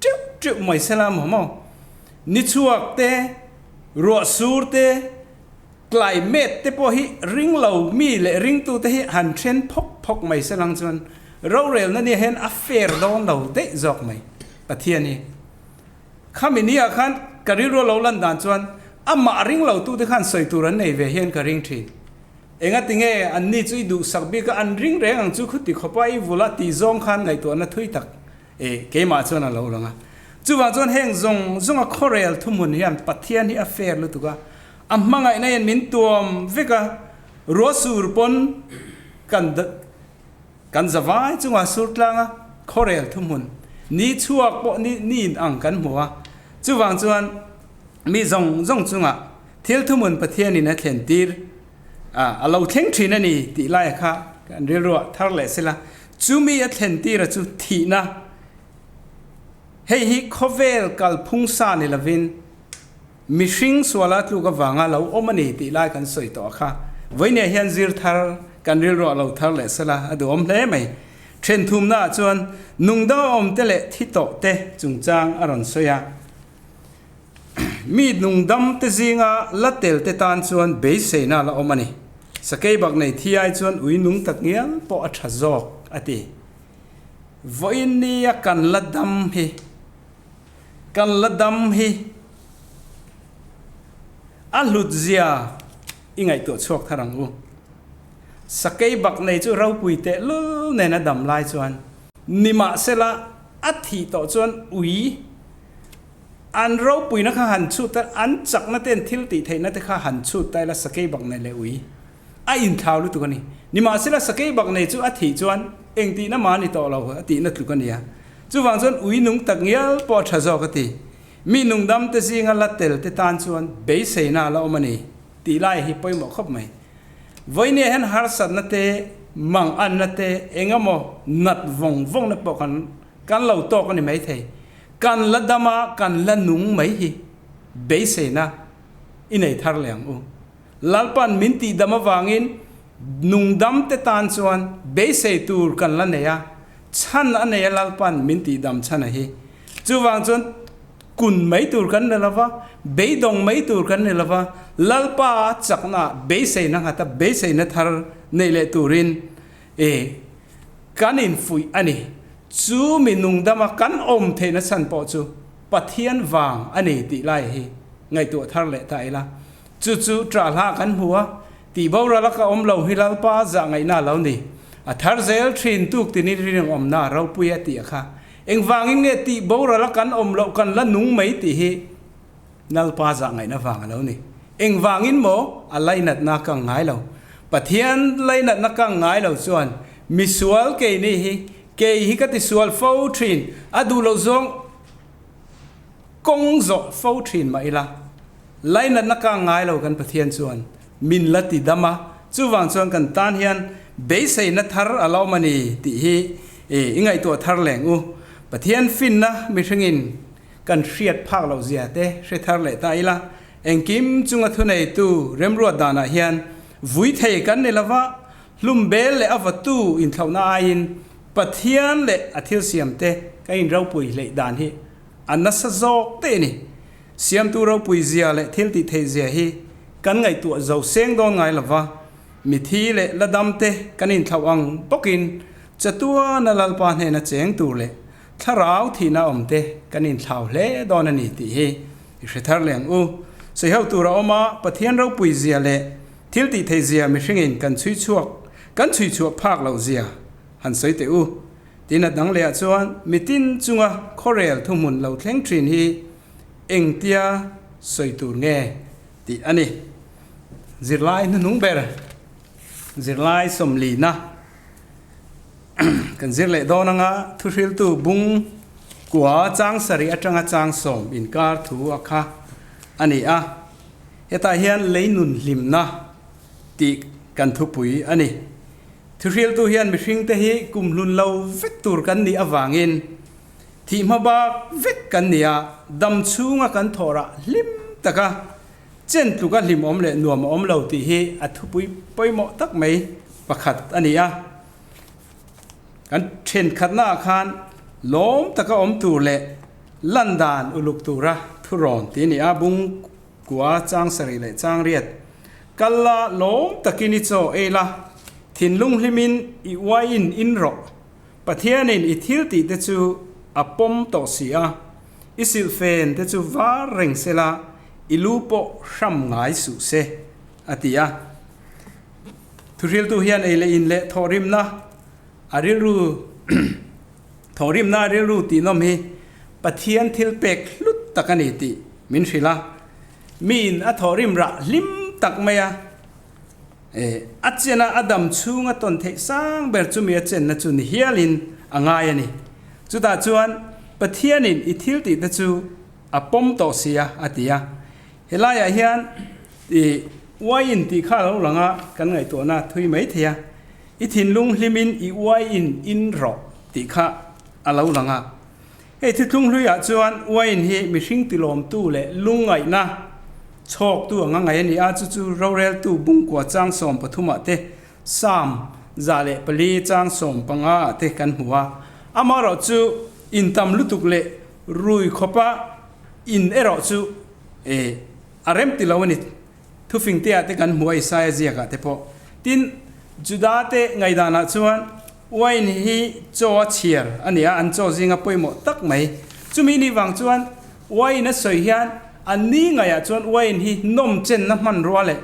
teuh teuh mai sela maw maw. Ni chhuak te, ruah sur te, climate te pawh hi ring lo mi leh ringtute hi han then phawk phawk mai selang chuan rorelna ni ah hian a fair dawn lo daih zawk mai Pathian hi. Khami ni ah khan ka rilru a lo lan dan chuan amah ring lo tute khan sawi tur an nei ve hian ka ring thin. Engati nge an ni chu i duhsak bik a, an ring reng ang chu khuti khawpa i vul a tih zawng khan ngaihtuahna thui tak e keimah chuan a lo lang a. Chuvang chuan heng zawng zawng a khawrel thuhmun hian Pathian hi a fair lutuk a, a hmangaihna hian min tuam vek a, ruah sur pawn kan Kan zavai chunga sur tlanga khawrel thuhmun ni chhuak pawh ni ni in ang kan hmu a, chuvang chuan mi zawng zawng chunga thil thuhmun Pathianin a thlen tir a, a lo thleng thin a ni tih laia kha kan rilruah thar leh sela, chumi a thlen tira chu thihna, hei hi khawvel kalphung sa ni lovin Mihring suala tluk avanga lo awm a ni tih lai kan sawi tawh a kha. Vawinia hian zir thar kan rilruah lo thar leh sela a duhawm hle mai. Then thumnaah chuan nungdang a awmte leh thi tawh te chungchang a rawn sawi a. Mi nungdam te zinga la tel te tan chuan beiseina la awm a ni. Sakei bak nei thi ai chuan ui nung tak ngial pawh a tha zawk a ti. Vawiin nia kan la dam hi. Kan la dam hi a hlut zia i ngaihtuah chhuak thar ang u. Sakei bak nei chu ropui teh lul nen a dam lai chuan nimahsela a thih tawh chuan ui an ropuina kha han chhut a, an chakna te an thil tih theihna te kha han chhut ta ila sakei bak nei leh ui a inthlau lutuk a ni. Nimahsela sakei bak nei chu a thih chuan engtihna mah a ni tawh lo a tihna tluk a nia. Chuvang chuan ui nung tak ngial pawh a tha zawk a ti. Mi nungdam te zinga la tel te tan chuan beiseina a la awm a ni tih lai hi pawimawh khawp mai. Vawinia hian harsatna te, manganna te, engemaw nat vawng vawngna pawh kan kan lo tawk a ni maithei. Kan la dam a, kan la nung mai hi beiseina i nei thar leh ang u. Lalpan min tihdam avangin nungdam te tan chuan beisei tur kan la nei a, chhan a nei a Lalpan min tihdam chhan a hi. Chuvang chuan kun mai tur kan ni lova, beidawng mai tur kan ni lova, Lalpa chakna beiseina nghata beiseina thar nei leh turin e kan infuih a ni. Chu mi nungdama kan awm theihna chhan pawh chu Pathian vang a ni tih lai hi ngaihtuah thar leh ta ila. Chu chu ṭah hla kan hmu a, tih boral a ka awm lo hi Lalpa zah ngaihna a lo ni. A thar zel ṭhin tuk tinin rinawmna a ropui a tih a kha. Engvangin nge tih boral a kan awm loh kan la nung mai tih hi Lalpa zah ngaihna vang a lo ni. Engvangin maw a lainatna ka ang ngai lo. Pathian lainatna ka ang ngai lo chuan misual keini hi kei hi ka tisual fo ṭhin a duh loh zawng Kawng zawh fo thin mah ila, lainatna ka ngai lo kan Pathian chuan min la ti dam a, chuvang chuan kan tan hian beiseina thar a la awm a ni tih hi i ngaihtuah thar leng u. Pathian finna mihringin kan hriat phak loh zia te hre thar leh ta ila, engkim chunga thuneitu remruat danah hian vui thei kan ni lova, hlum bel leh a vatu inthlauhna aiin Pathian leh a thil siamte kan inropui hleih dan hi A nasa zawk te ni. Siamtu ropui zia leh thil tih theih zia hi kan ngaihtuah zo seng dawn ngai lova, mithi leh la dam te kan inthlauh ang bawkin chatuana Lalpa hnena cheng tur leh thlarau thihna awm te kan inthlau hle dawn a ni tih hi i hre thar leh ang u. Sawiho tur a awm a, Pathian ropui zia leh thil tih theih zia mihringin kan chhui chhuak kan chhui chhuah phak loh zia han sawi teh u. Tin a dang lehah chuan mitin chunga khawrel thuhmun lo thleng thin hi engtia sawi tur nge tih a ni. Zirlai hnuhnung ber. Zirlai sawmlina kan zir leh dawn anga thuhriltu bung kua chang sarih atanga chang sawm inkar thu a kha a ni a. Hetah hian leinun hlimna tih kan thupui a ni. Thuhriltu hian mihringte hi kumhlun lo vek tur kan nih avangin thih hma bak vek kan ni a, dam chhunga kan thawhrah hlim taka Chen tluka hlimawm leh nuam a awm lo tih hi a thupui pawimawh tak mai pakhat a ni a. Kan thenkhatnaah khan lawm taka awm tur leh lan dan uluk tura thurawn tih a ni a, bung kua chang sarih leh chang riat kal la lawm takin i chaw ei la, thinlung hlimin i uaiin in rawh, Pathianin i thil tih te chu a pawm tawh si a, i silhfen te chu var reng se la, i lu pawh hram ngai suh se, a ti a. Thuhriltu hian ei leh in leh thawhrimna a rilru thawhrimna a rilru tihnawm hi Pathian thil pek hlut tak a ni tih min hrilh a. Miin a thawhrim rah hlim tak mai a, a chena a dam chhunga tawn theih sang ber chumi a chenna chu ni hialin a ngai a ni. Chutah chuan Pathianin i thil tihte chu a pawm tawh si a, a ti a. Helaiah hian i uaiin tih kha a lo lang a, kan ngaihtuahna thui mai thei a. I thinlung hlimin i uaiin in rawh tih kha a lo lang a. Hei thuthlung hluiah chuan uaiin hi mihring tilawmtu leh lungngaihna chhawktu anga ngaih a ni a, chu chu roreltu bungkua chang 13 ah te, Psalm 104 chang 15 ah te kan hmu a. Amaherawhchu intam lutuk leh Rui khawpa in erawh chu e a rem ti lo a ni. Thufingte ah te kan hmu a Isaia ziak ah te pawh. Tin, Juda te ngaihdan ah chuan wine hi chaw a chhiar a ni a, an chaw zinga pawimawh tak mai. Chumi ni vang chuan wine a sawi hian an ni ngaih ah chuan wine hi nawm chenna hmanrua leh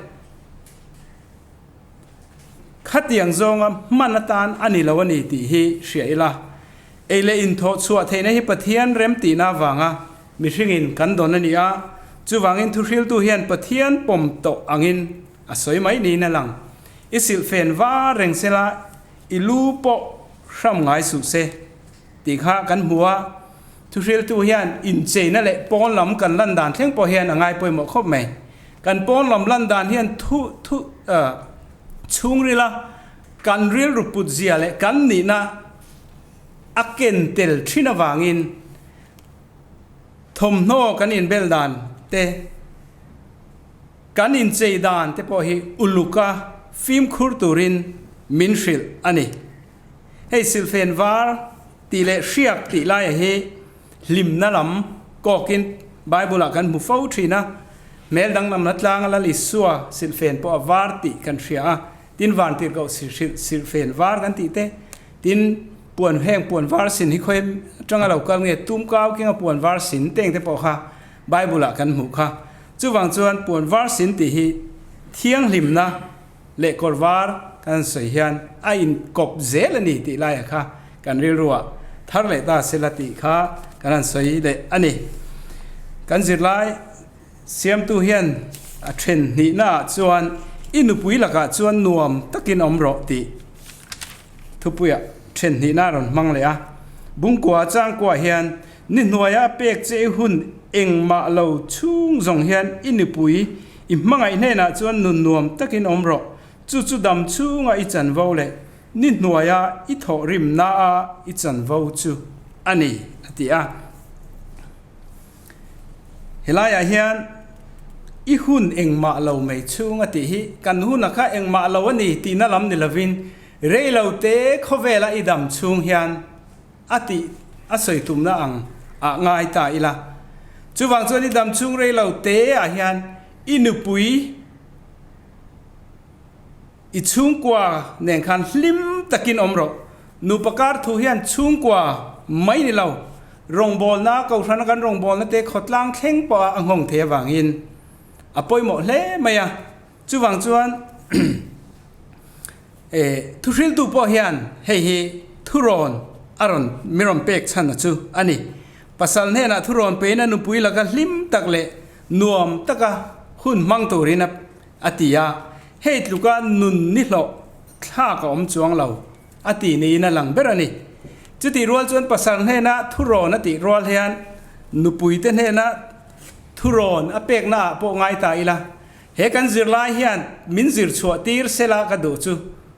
khatiang zawnga hman atan a ni lo a ni tih hi hria ila. Ei leh inthawh chhuah theihna hi Pathian remtihna avanga mihringin kan dawn a ni a, chuvangin thuhriltu hian Pathian pawm tawh angin a sawi mai niin a lang. I silhfen var reng sela i lu pawh hram ngai suh se tih kha kan hmu a, thuhriltu hian incheina leh pawn lam kan lan dan thleng pawh hian a ngai pawimawh khawp mai. Kan pawn lam lan dan hian thu thu chhungrila kan rilru put zia leh kan nihna a ken tel thin avangin thawmhnaw kan inbel dan te, kan inchei dan te pawh hi uluka fimkhur turin min hrilh a ni. Hei silhfen var tih leh hriak tih laia hi hlimna lam kawkin Bible-ah kan hmu fo thin a, hmel danglamna tlanga Lal Isua silhfen pawh a var tih kan hria a, Tin van tirhkoh hrilh silhfen var kan tih te, tin puan heng puan var sin hi khawi atanga lo kal nge tum kau kenga puan var sin teng te pawh kha Bible ah kan hmuh kha. Chuvang chuan puan var sin tih hi thianghlimna leh kawr var kan sawi hian a inkawp zel a ni tih laiah kha kan rilruah thar leh ta sela tih kha kan han sawi leh a ni. Kan zirlai. Siamtu hian a then hnihnaah chuan i nupui lakah chuan nuam takin awm rawh tih thupuiah then hnihna a rawn hmang leh a. Bungkua changkuah hian ni hnuaia a pek che i hun engmah lo chhung zawng hian i nupui i hmangaih hnenah chuan nun nuam takin awm rawh, chu chu dam chhunga i chanvo leh ni hnuaia i thawhrimnaa i chanvo chu a ni, a ti a. Helaiah hian i hun engmah lo mai chhung a tih hi kan huna kha engmah lo a ni tihna lam ni lovin rei lo te khawvela i dam chhung hian a tih a sawi tumna ang ah ngai ta ila. Chuvang chuan i dam chhung rei lo te ah hian i nupui i chhungkua nen khan hlim takin awm rawh. Nupa kar thu hian chhungkua mai ni lo, rawngbawlna, kohhrana kan rawngbawlna te khawtlang thleng pawha a nghawng thei avangin a pawimawh hle mai a. Chuvang chuan thuhriltu pawh hian hei hi thurawn a rawn mi rawn pek chhan a chu a ni. Pasal hnenah thurawn pein a nupui laka hlim tak leh nuam taka hun hmang turin a A ti a, hei tluka nun ni hlawh thlak a awm chuang lo a ti niin a lang ber a ni. Chutih rual chuan pasal hnena thurawn a tih rual hian nupuite hnena thurawn a pekna ah pawh ngai ta ila, he kan zirlai hian min zir chhuah tir sela ka duh chu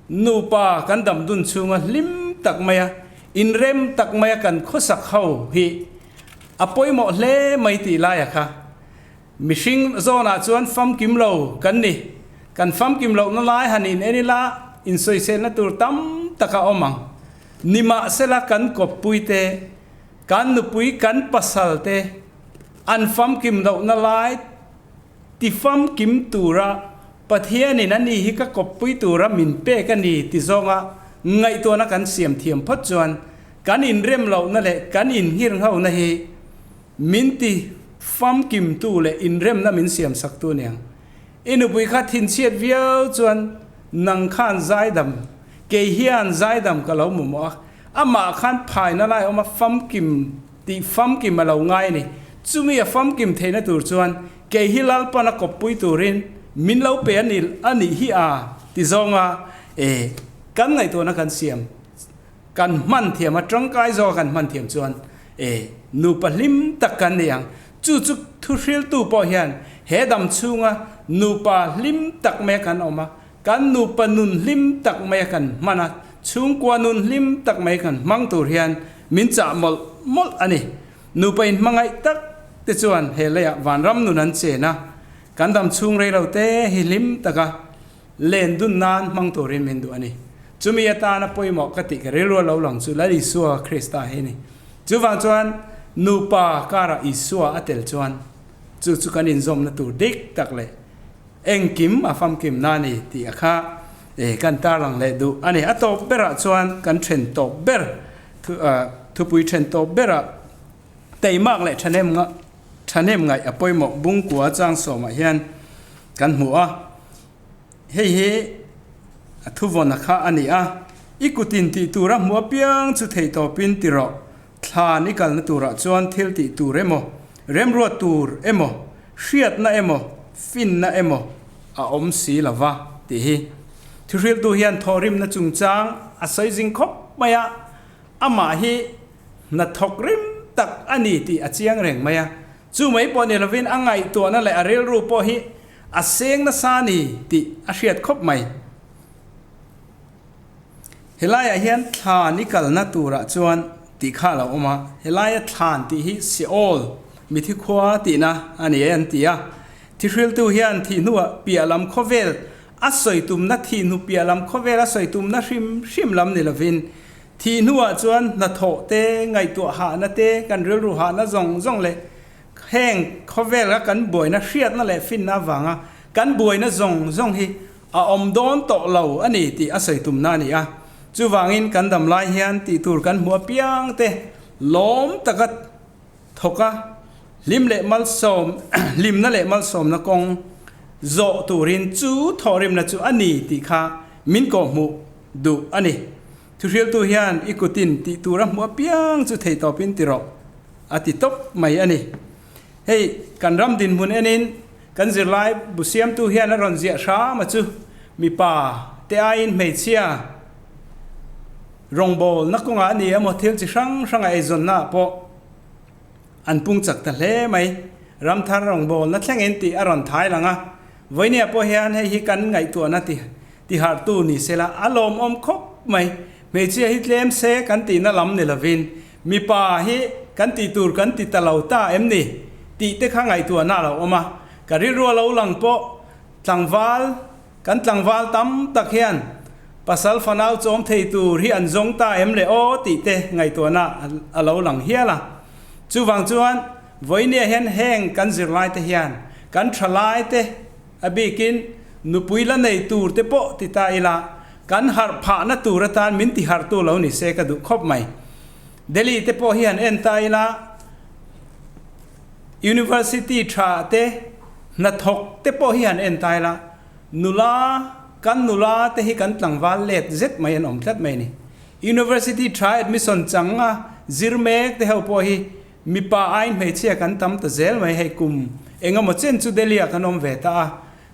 nupa kan dam dun chhunga hlim tak maia inrem tak maia kan khawsak ho hi a pawimawh hle mai tih laia kha Mihring zawnah chuan famkim lo kan ni. Kan famkim lohna lai han in en ila insawiselna tur tam tak a awm ang. Nimahsela kan kawppui te, kan nupui kan pasal te an famkim lohna lai ti famkim tura Pathianin a ni hi ka kawppui tura min pek a ni ti zawnga ngaihtuahna kan siam thiam phawt chuan kan inrem lohna leh kan inngirnghona hi Min ti famkimtu leh inremna min siamsaktu niang. I nupui kha thinchhiat viau chuan nang khan zaidam, kei hian zaidam ka lo mamawh a, amah khan phaina lai awma famkim tih famkim a lo ngai a ni. Chumi a famkim theihna tur chuan kei hi Lalpan a kawppui turin min lo pe a ni a nih hi a ti zawnga e kan ngaihtuahna kan siam. Kan hman thiam a, tangkai zawka kan hman thiam chuan e nupa hlim tak kan ni ang. Chu chu thuhriltu pawh hian he dam chhunga nupa hlim tak maia kan awm a, kan nupa nun hlim tak maia kan hman a, chhungkua nun hlim tak mai kan hmang tur hian min chah mawlh mawlh a ni. Nupa inhmangaih tak te chuan he leiah vanram nun an chen a, kan dam chhung rei lo te hi hlim taka Len dun nan hmang turin min duh a ni. Chumi atana pawimawh ka tih ka rilru a lo lang chu Lal Isua Krista hi a ni. Chuvang chuan nupa karah Isua a tel chuan chu chu kan inzawmna tur dik tak leh engkim a famkim na a ni tih a kha kan tarlang leh duh a ni. A tawp berah chuan kan then tawp ber thupui then tawp berah teimak leh thahnem Thahnem ngaih a pawimawh Bungkua changsawmah hian kan hmu a, hei hi a thuvawn a kha a ni a, I kutin tih tura hmu apiang chu thei tawpin ti rawh, thlan i kalna turah chuan thil tih tur emaw, remruat tur emaw, hriatna emaw, finna emaw a awm si lo va tih hi. Thuhriltu hian thawhrimna chungchang a sawi zing khawp mai a, amah hi Hnathawk rim tak a ni tih a chiang reng mai a, chu mai pawh ni lovin a ngaihtuahna leh a rilru pawh hi a seng nasa a ni tih a hriat khawp mai. Helaiah hian thlan i kalna turah chuan tih kha a lo awm a, helaia thlan tih hi Seol, mithi khua tihna a ni e an ti a. Thihriltu hian thih hnuah piah lam khawvel a sawi tumna thih hnu piah lam khawvel a sawi tumna hrim hrim lam ni lovin Thih hnuah chuan hnathawh te, ngaihtuah hahna te, kan rilru hahna zawng zawng leh heng khawvela kan buaina hriatna leh finna avanga kan buaina zawng zawng hi a awm dawn tawh lo a ni tih a sawi tumna a ni a. Chuvangin kan dam lai hian tih tur kan hmu apiang te lawm taka thawk a, hlim leh malsawm hlimna leh malsawmna kawng zawh turin chu thawhrimna chu a ni tih kha min kawhhmuh duh a ni. Thuhriltu hian i kutin tih tur a hmuh apiang chu thei tawpin ti rawh a ti tawp mai a ni. Hei kan ram dinhmun enin kan zirlai bu siamtu hian a rawn ziah hram a chu mipa te aiin hmeichhia rawngbawlna kawngah a ni emaw thil chi hrang hranga eizawnna ah pawh an pung chak ta hle mai. Ramthar rawngbawlna thlengin tih a rawn thai lang a, vawinia pawh hian hei hi kan ngaihtuahna ti Tiharhtu ni sela a lawmawm khawp mai. Hmeichhia hi tlem se kan tihna lam ni lovin mipa hi kan tih tur kan ti ta lo ta em ni tih te kha ngaihtuahna a lo awm a. Ka rilru a lo lang pawh tlangval, kan tlangval tam tak hian pasal fanau chawm thei tur hi an zawng ta em le aw tih te ngaihtuahna a lo lang hial a. Chuvang chuan vawinia hian heng kan zirlai te hian kan thalai te, A bikin nupui la nei tur te pawh ti ta ila, kan harh phahna tur atan min ti harhtu lo ni se ka duh khawp mai. Delhi te pawh hi han en ta ila, University tha te, hnathawk te pawh hi han en ta ila, nula, kan nula te hi kan tlangval let zet mai an awm tlat mai a ni. University tha admission chang a zir mek te ho pawh hi Mipa aiin hmeichhia kan tam ta zel mai hei kum eng emaw chen chu Delhi ah kan awm ve ta a,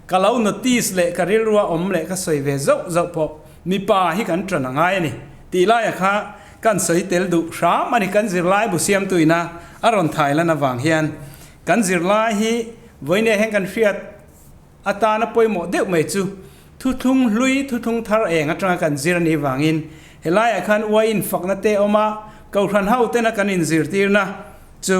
ka lo notice leh ka rilrua awm leh ka sawi ve zauh zauh pawh. Mipa hi kan ṭan a ngai a ni tih laia kha kan sawi tel duh hram a ni. Kan zirlai bu siamtuina a rawn thai lan avang hian kan zirlai hi vawinia hian kan hriat atana pawimawh deuh mai chu thuthlung hlui thuthlung thar eng atanga kan zir a nih vangin helaiah khan uaiin fakna te awm a, kohhran ho tena kan inzirtirna chu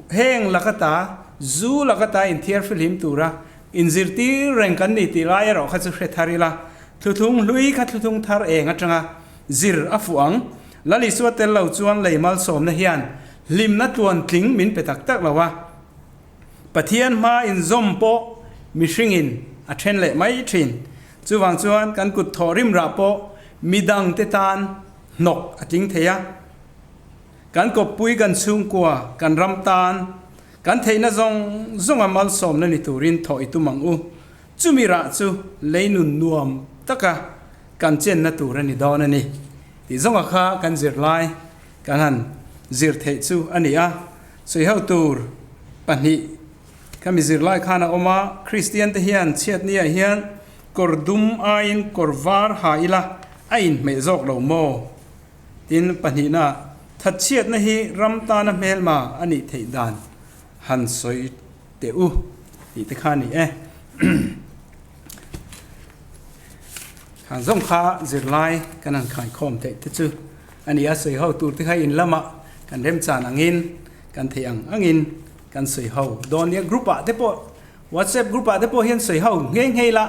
heng lakata zu lakata inthiar fihlim tura Inzirtir reng kan ni tih lai erawh kha chu hre thar ila, thuthlung hlui kha thuthlung thar eng atanga zir a fuh ang. Lal Isua tel lo chuan lei malsawmna hian hlimna tluan tling min pe tak tak lo a, Pathian hma inzawm pawh mihringin a then leh mai thin. Chuvang chuan kan kut thawh rim rah pawh midangte tan hnawk a tling thei a, kan kawppui kan chhungkua kan ram tan Kan theihna zawng zawnga malsawmna ni turin thawh i tum ang u. Chumi rah chu leinun nuam taka kan chenna tur a ni dawn a ni tih zawnga kha kan zirlai kan han zir theih chu a ni a. Sawiho tur pahnih khami zirlai khan a awm a, Kristian te hian chhiatniah hian kawr dum aiin kawr var ha ila a inhmeh zawk lo maw? Tin, pahnihna, thatchhiatna hi ram tana hmelma a nih theih dan han sawi teh u tih te kha a ni e. Khang zawng kha zirlai kan han khaikhawm theih te chu a ni a, sawi ho tur te kha in lamah kan remchan angin kan theih ang angin kan sawi ho dawn nia. Group ah te pawh WhatsApp group ah te pawh hian sawi ho nghe nghe ila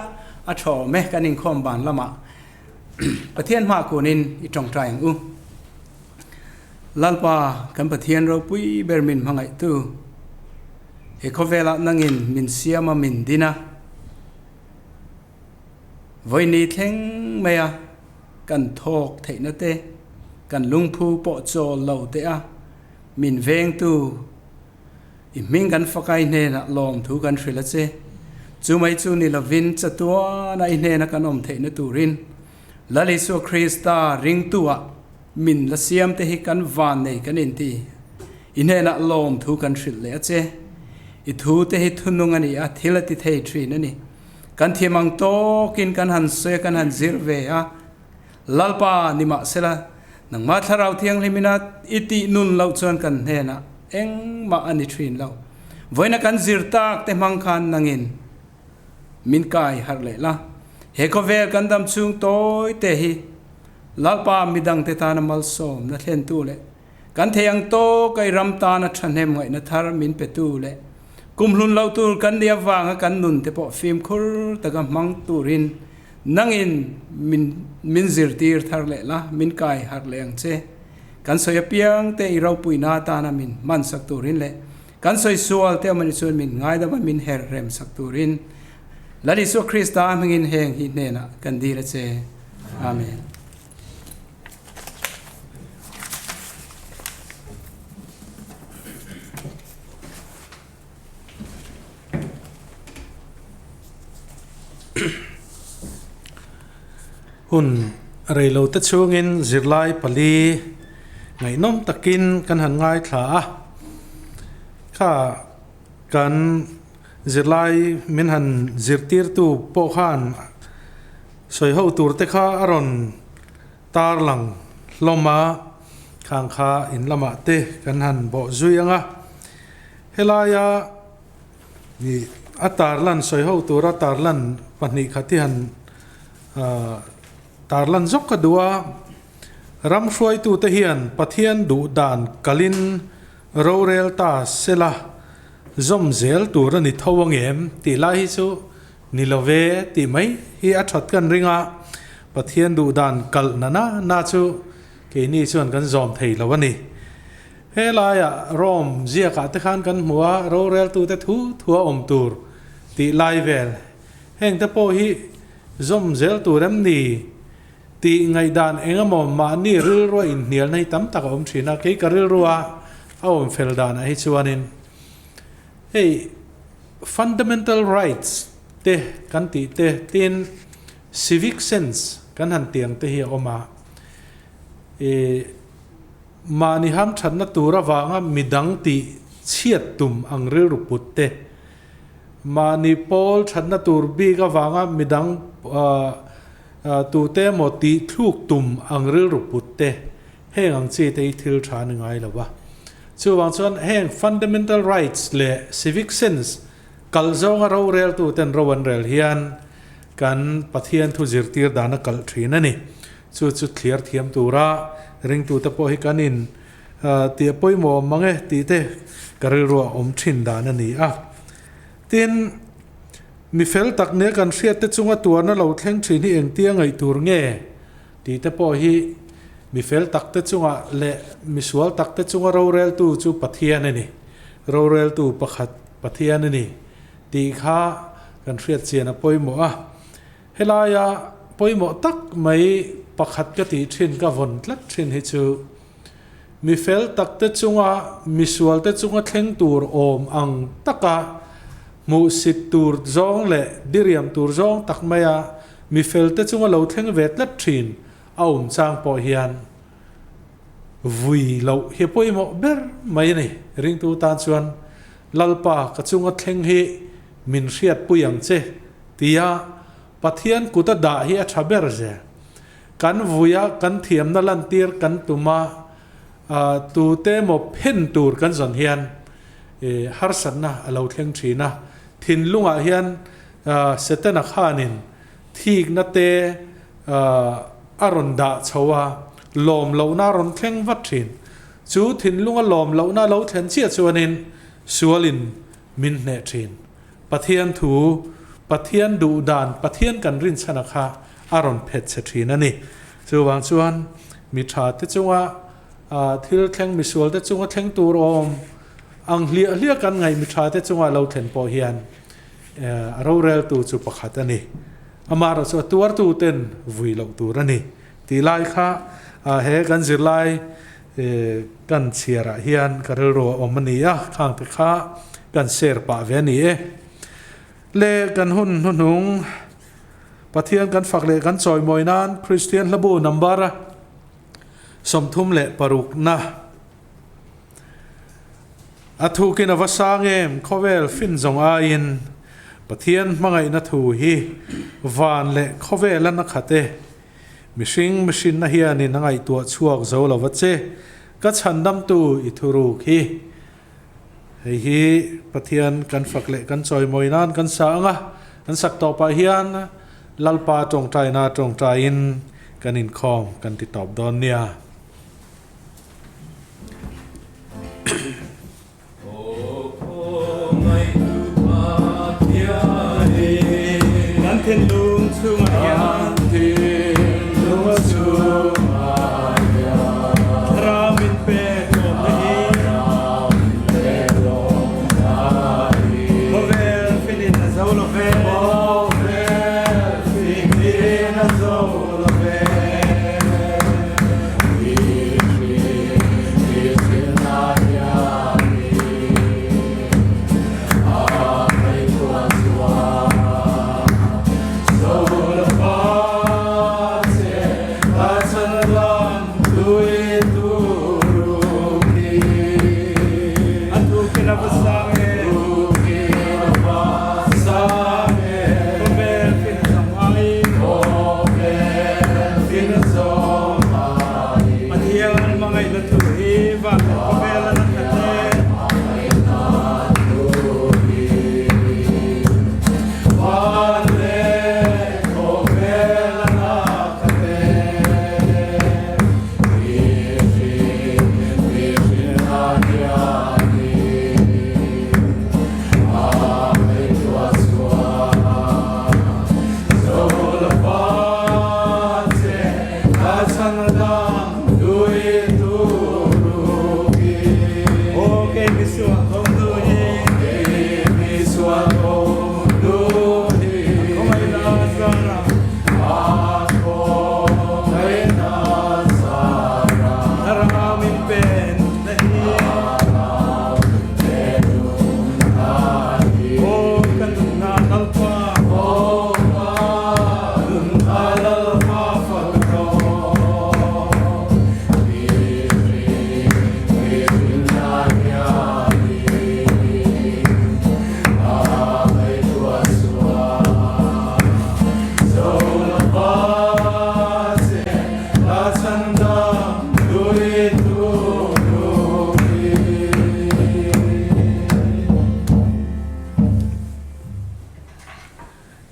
a tha awm e kan inkhawm ban lamah. Pathian hma kunin i tawngtai ang u. Lalpa kan Pathian ropui ber min hmangaihtu, he khawvelah nangin min siam a min din a, vawiini thleng maia kan thawk theihna te, kan lungphu pawh chawl lo te a min vengtu, I hming kan fak a, i hnenah lawmthu kan hrilh a che. Chu mai chu ni lovin chatuana i hnena kan awm theihna turin Lal Isua Krista ringtuah min la siam te hi kan van nei kan inti. I hnenah lawmthu kan hrilh leh a che. I thu te hi thunung a ni a, thil a ti thei thin a ni. Kan thiam ang tawkin kan han sawi a, kan han zir ve a. Lalpa nimahsela, nangmah Thlarau Thianghlimina i tih nun loh chuan kan hnenah engmah a ni thin lo. Vawiina kan zir tak te hmang khan nangin min kai harh leh la. He khawvel kan dam chhung tawi te hi Lalpa midangte tana malsawmna thlentu leh kan thei ang tawk a i ram tana thahnem ngaihna thar min petu leh kumhlun loh tur kan nih avanga kan nun te pawh fimkhur taka hmang turin Nangin min min zirtir thar leh la, min kai harh leh ang che. Kan sawi apiang te i ropuina atana min hmansak turin leh kan sawi sual te awm anih chuan min ngaidam a min her remsak turin Lal Isua Krista hmingin heng hi hnenah kan dil a che. Amen. Hun reilo te chhungin zirlai pali ngaihnawm takin kan han ngaithla a, kha kan zirlai min han zirtirtu pawh khan sawi ho tur te kha a rawn tarlang hlawm a, khang kha in lamah te kan han bawh zui ang a. Helaia ih a tarlan sawi ho tura tarlan pahnih khat hi han ah tarlan zawk ka duh a, ram hruaitute hian Pathian duh dan kalin rorel ta sela zawm zel tur a ni tho angem tih lai hi chu ni lo ve tih mai hi a that kan ring a, Pathian duh dan kalh na na na chu keini chuan kan zawm thei lo a ni. He laiah Rome ziakah te khan kan hmu a, roreltute thu thua awm tur tih lai vel. Heng te pawh hi zawm zel tur em ni tih ngaihdan eng emaw mahni rilrua inhnialna hi tam tak a awm thin a, kei ka rilrua a awm fel danah hi chuanin hei fundamental rights te kan tih te tin civic sense kan han tih ang te hi a awm a, ih. Mahni hamthatna tur avanga midang tih chhiat tum ang rilru put te, mahni pawl thatna tur bik avanga midang Tute emaw tih thluk tum ang rilru put te heng ang chi te hi thil tha ni ngai lo a. Chuvang chuan heng fundamental rights leh civic sense kalh zawnga roreltu ten ro an rel hian kan Pathian thu zirtir dan a kalh thin a ni. Chu chu thliar thiam tura ringtute pawh hi kan in tih a pawimawh mang e tih te ka rilru a awm thin dan a ni a. Tin, mi fel tak nia kan hriat te chunga tuarna lo thleng thin hi engtia ngaih tur nge tih te pawh hi mi fel tak te chunga leh mi sual tak te chunga roreltu chu Pathian a ni, roreltu pakhat Pathian a ni tih kha kan hriat chian a pawimawh a. Helaia pawimawh tak mai pakhat ka tih thin ka vawn tlat thin hi chu Mi fel takte chunga misualte chunga thleng tur awm ang taka hmuhsit tur zawng leh diriam tur zawng tak maia mi felte chunga lo thleng ve tlat thin a awm chang pawh hian vui loh hi pawimawh ber mai a ni. Ringtu tan chuan Lalpa ka chunga thleng hi min hriatpui ang che tia Pathian kuta dah hi a tha ber zel. Kan vuia kan thiamna lantir kan tum a, tute emaw phen tur kan zawn hian harsatna a lo thleng thin a. Thinlungah hian Setana khanin thikna te a rawn dah chho a, lawm lohna a rawn thleng vat thin. Chu thinlunga lawm lohna a lo thlen chiah chuanin sualin min hneh thin. Pathian thu, Pathian duh dan, Pathian kan rinchhana kha a rawn phet che thin a ni. Chuvang chuan mi tha te chunga thil thleng, misual te chunga thleng tur awm ang hliah hliah kan ngaih mi tha te chunga lo thlen pawh hian a roreltu chu pakhat a ni. Amaherawhchu a tuartu ten vui loh tur a ni tih lai kha he kan zirlai Kan chhiarah hian ka rilru a awm a ni a, khangte kha kan share pah ve a ni e. Le kan hun hnuhnung Pathian kan fak leh kan chawimawi nan Kristian hlabu number 36 na a thukin a va sang em khawvel fin zawng aiin Pathian hmangaihna thu hi van leh khawvel a na khat e. Mihring mihrinna hianin a ngaihtuah chhuak zo lo va che, ka chhandamtu i thuruk hi. Hei hi Pathian kan fak leh kan chawimawi nan kan sa ang a, kan sak tawpah hian Lalpa tawngtaina tawngtaiin kan inkhawm kan ti tawp dawn nia. Kan thinlung chungah hian Thlarau min pek lawmna hi Khawvel finin a zo lo ve A tu kin a va sang e.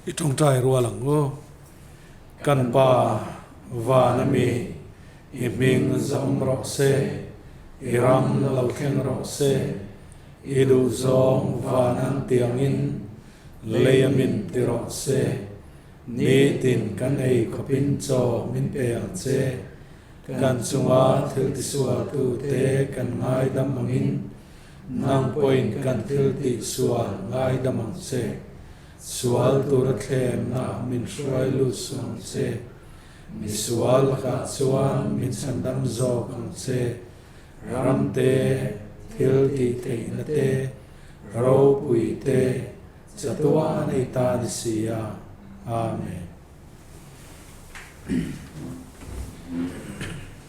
I tawngtai rual ang u. Kan Pa, van a mi, i hming zawm rawh se, i ram lo thleng rawh se, i duhzawng van an tiangin lei a min ti rawh se, nitin kan ei khawpin chaw min pe ang che, kan chunga thil tisualtute kan ngaidam angin nang pawhin kan thil tihsual ngaidam ang che. Sual tura thlemna min hruai lut suh ang che. Mi sual lakah chuan min chhandam zawk ang che. Ram te, thil tih theihna te, ropui te, chatuah a nei ta ni si a. Amen.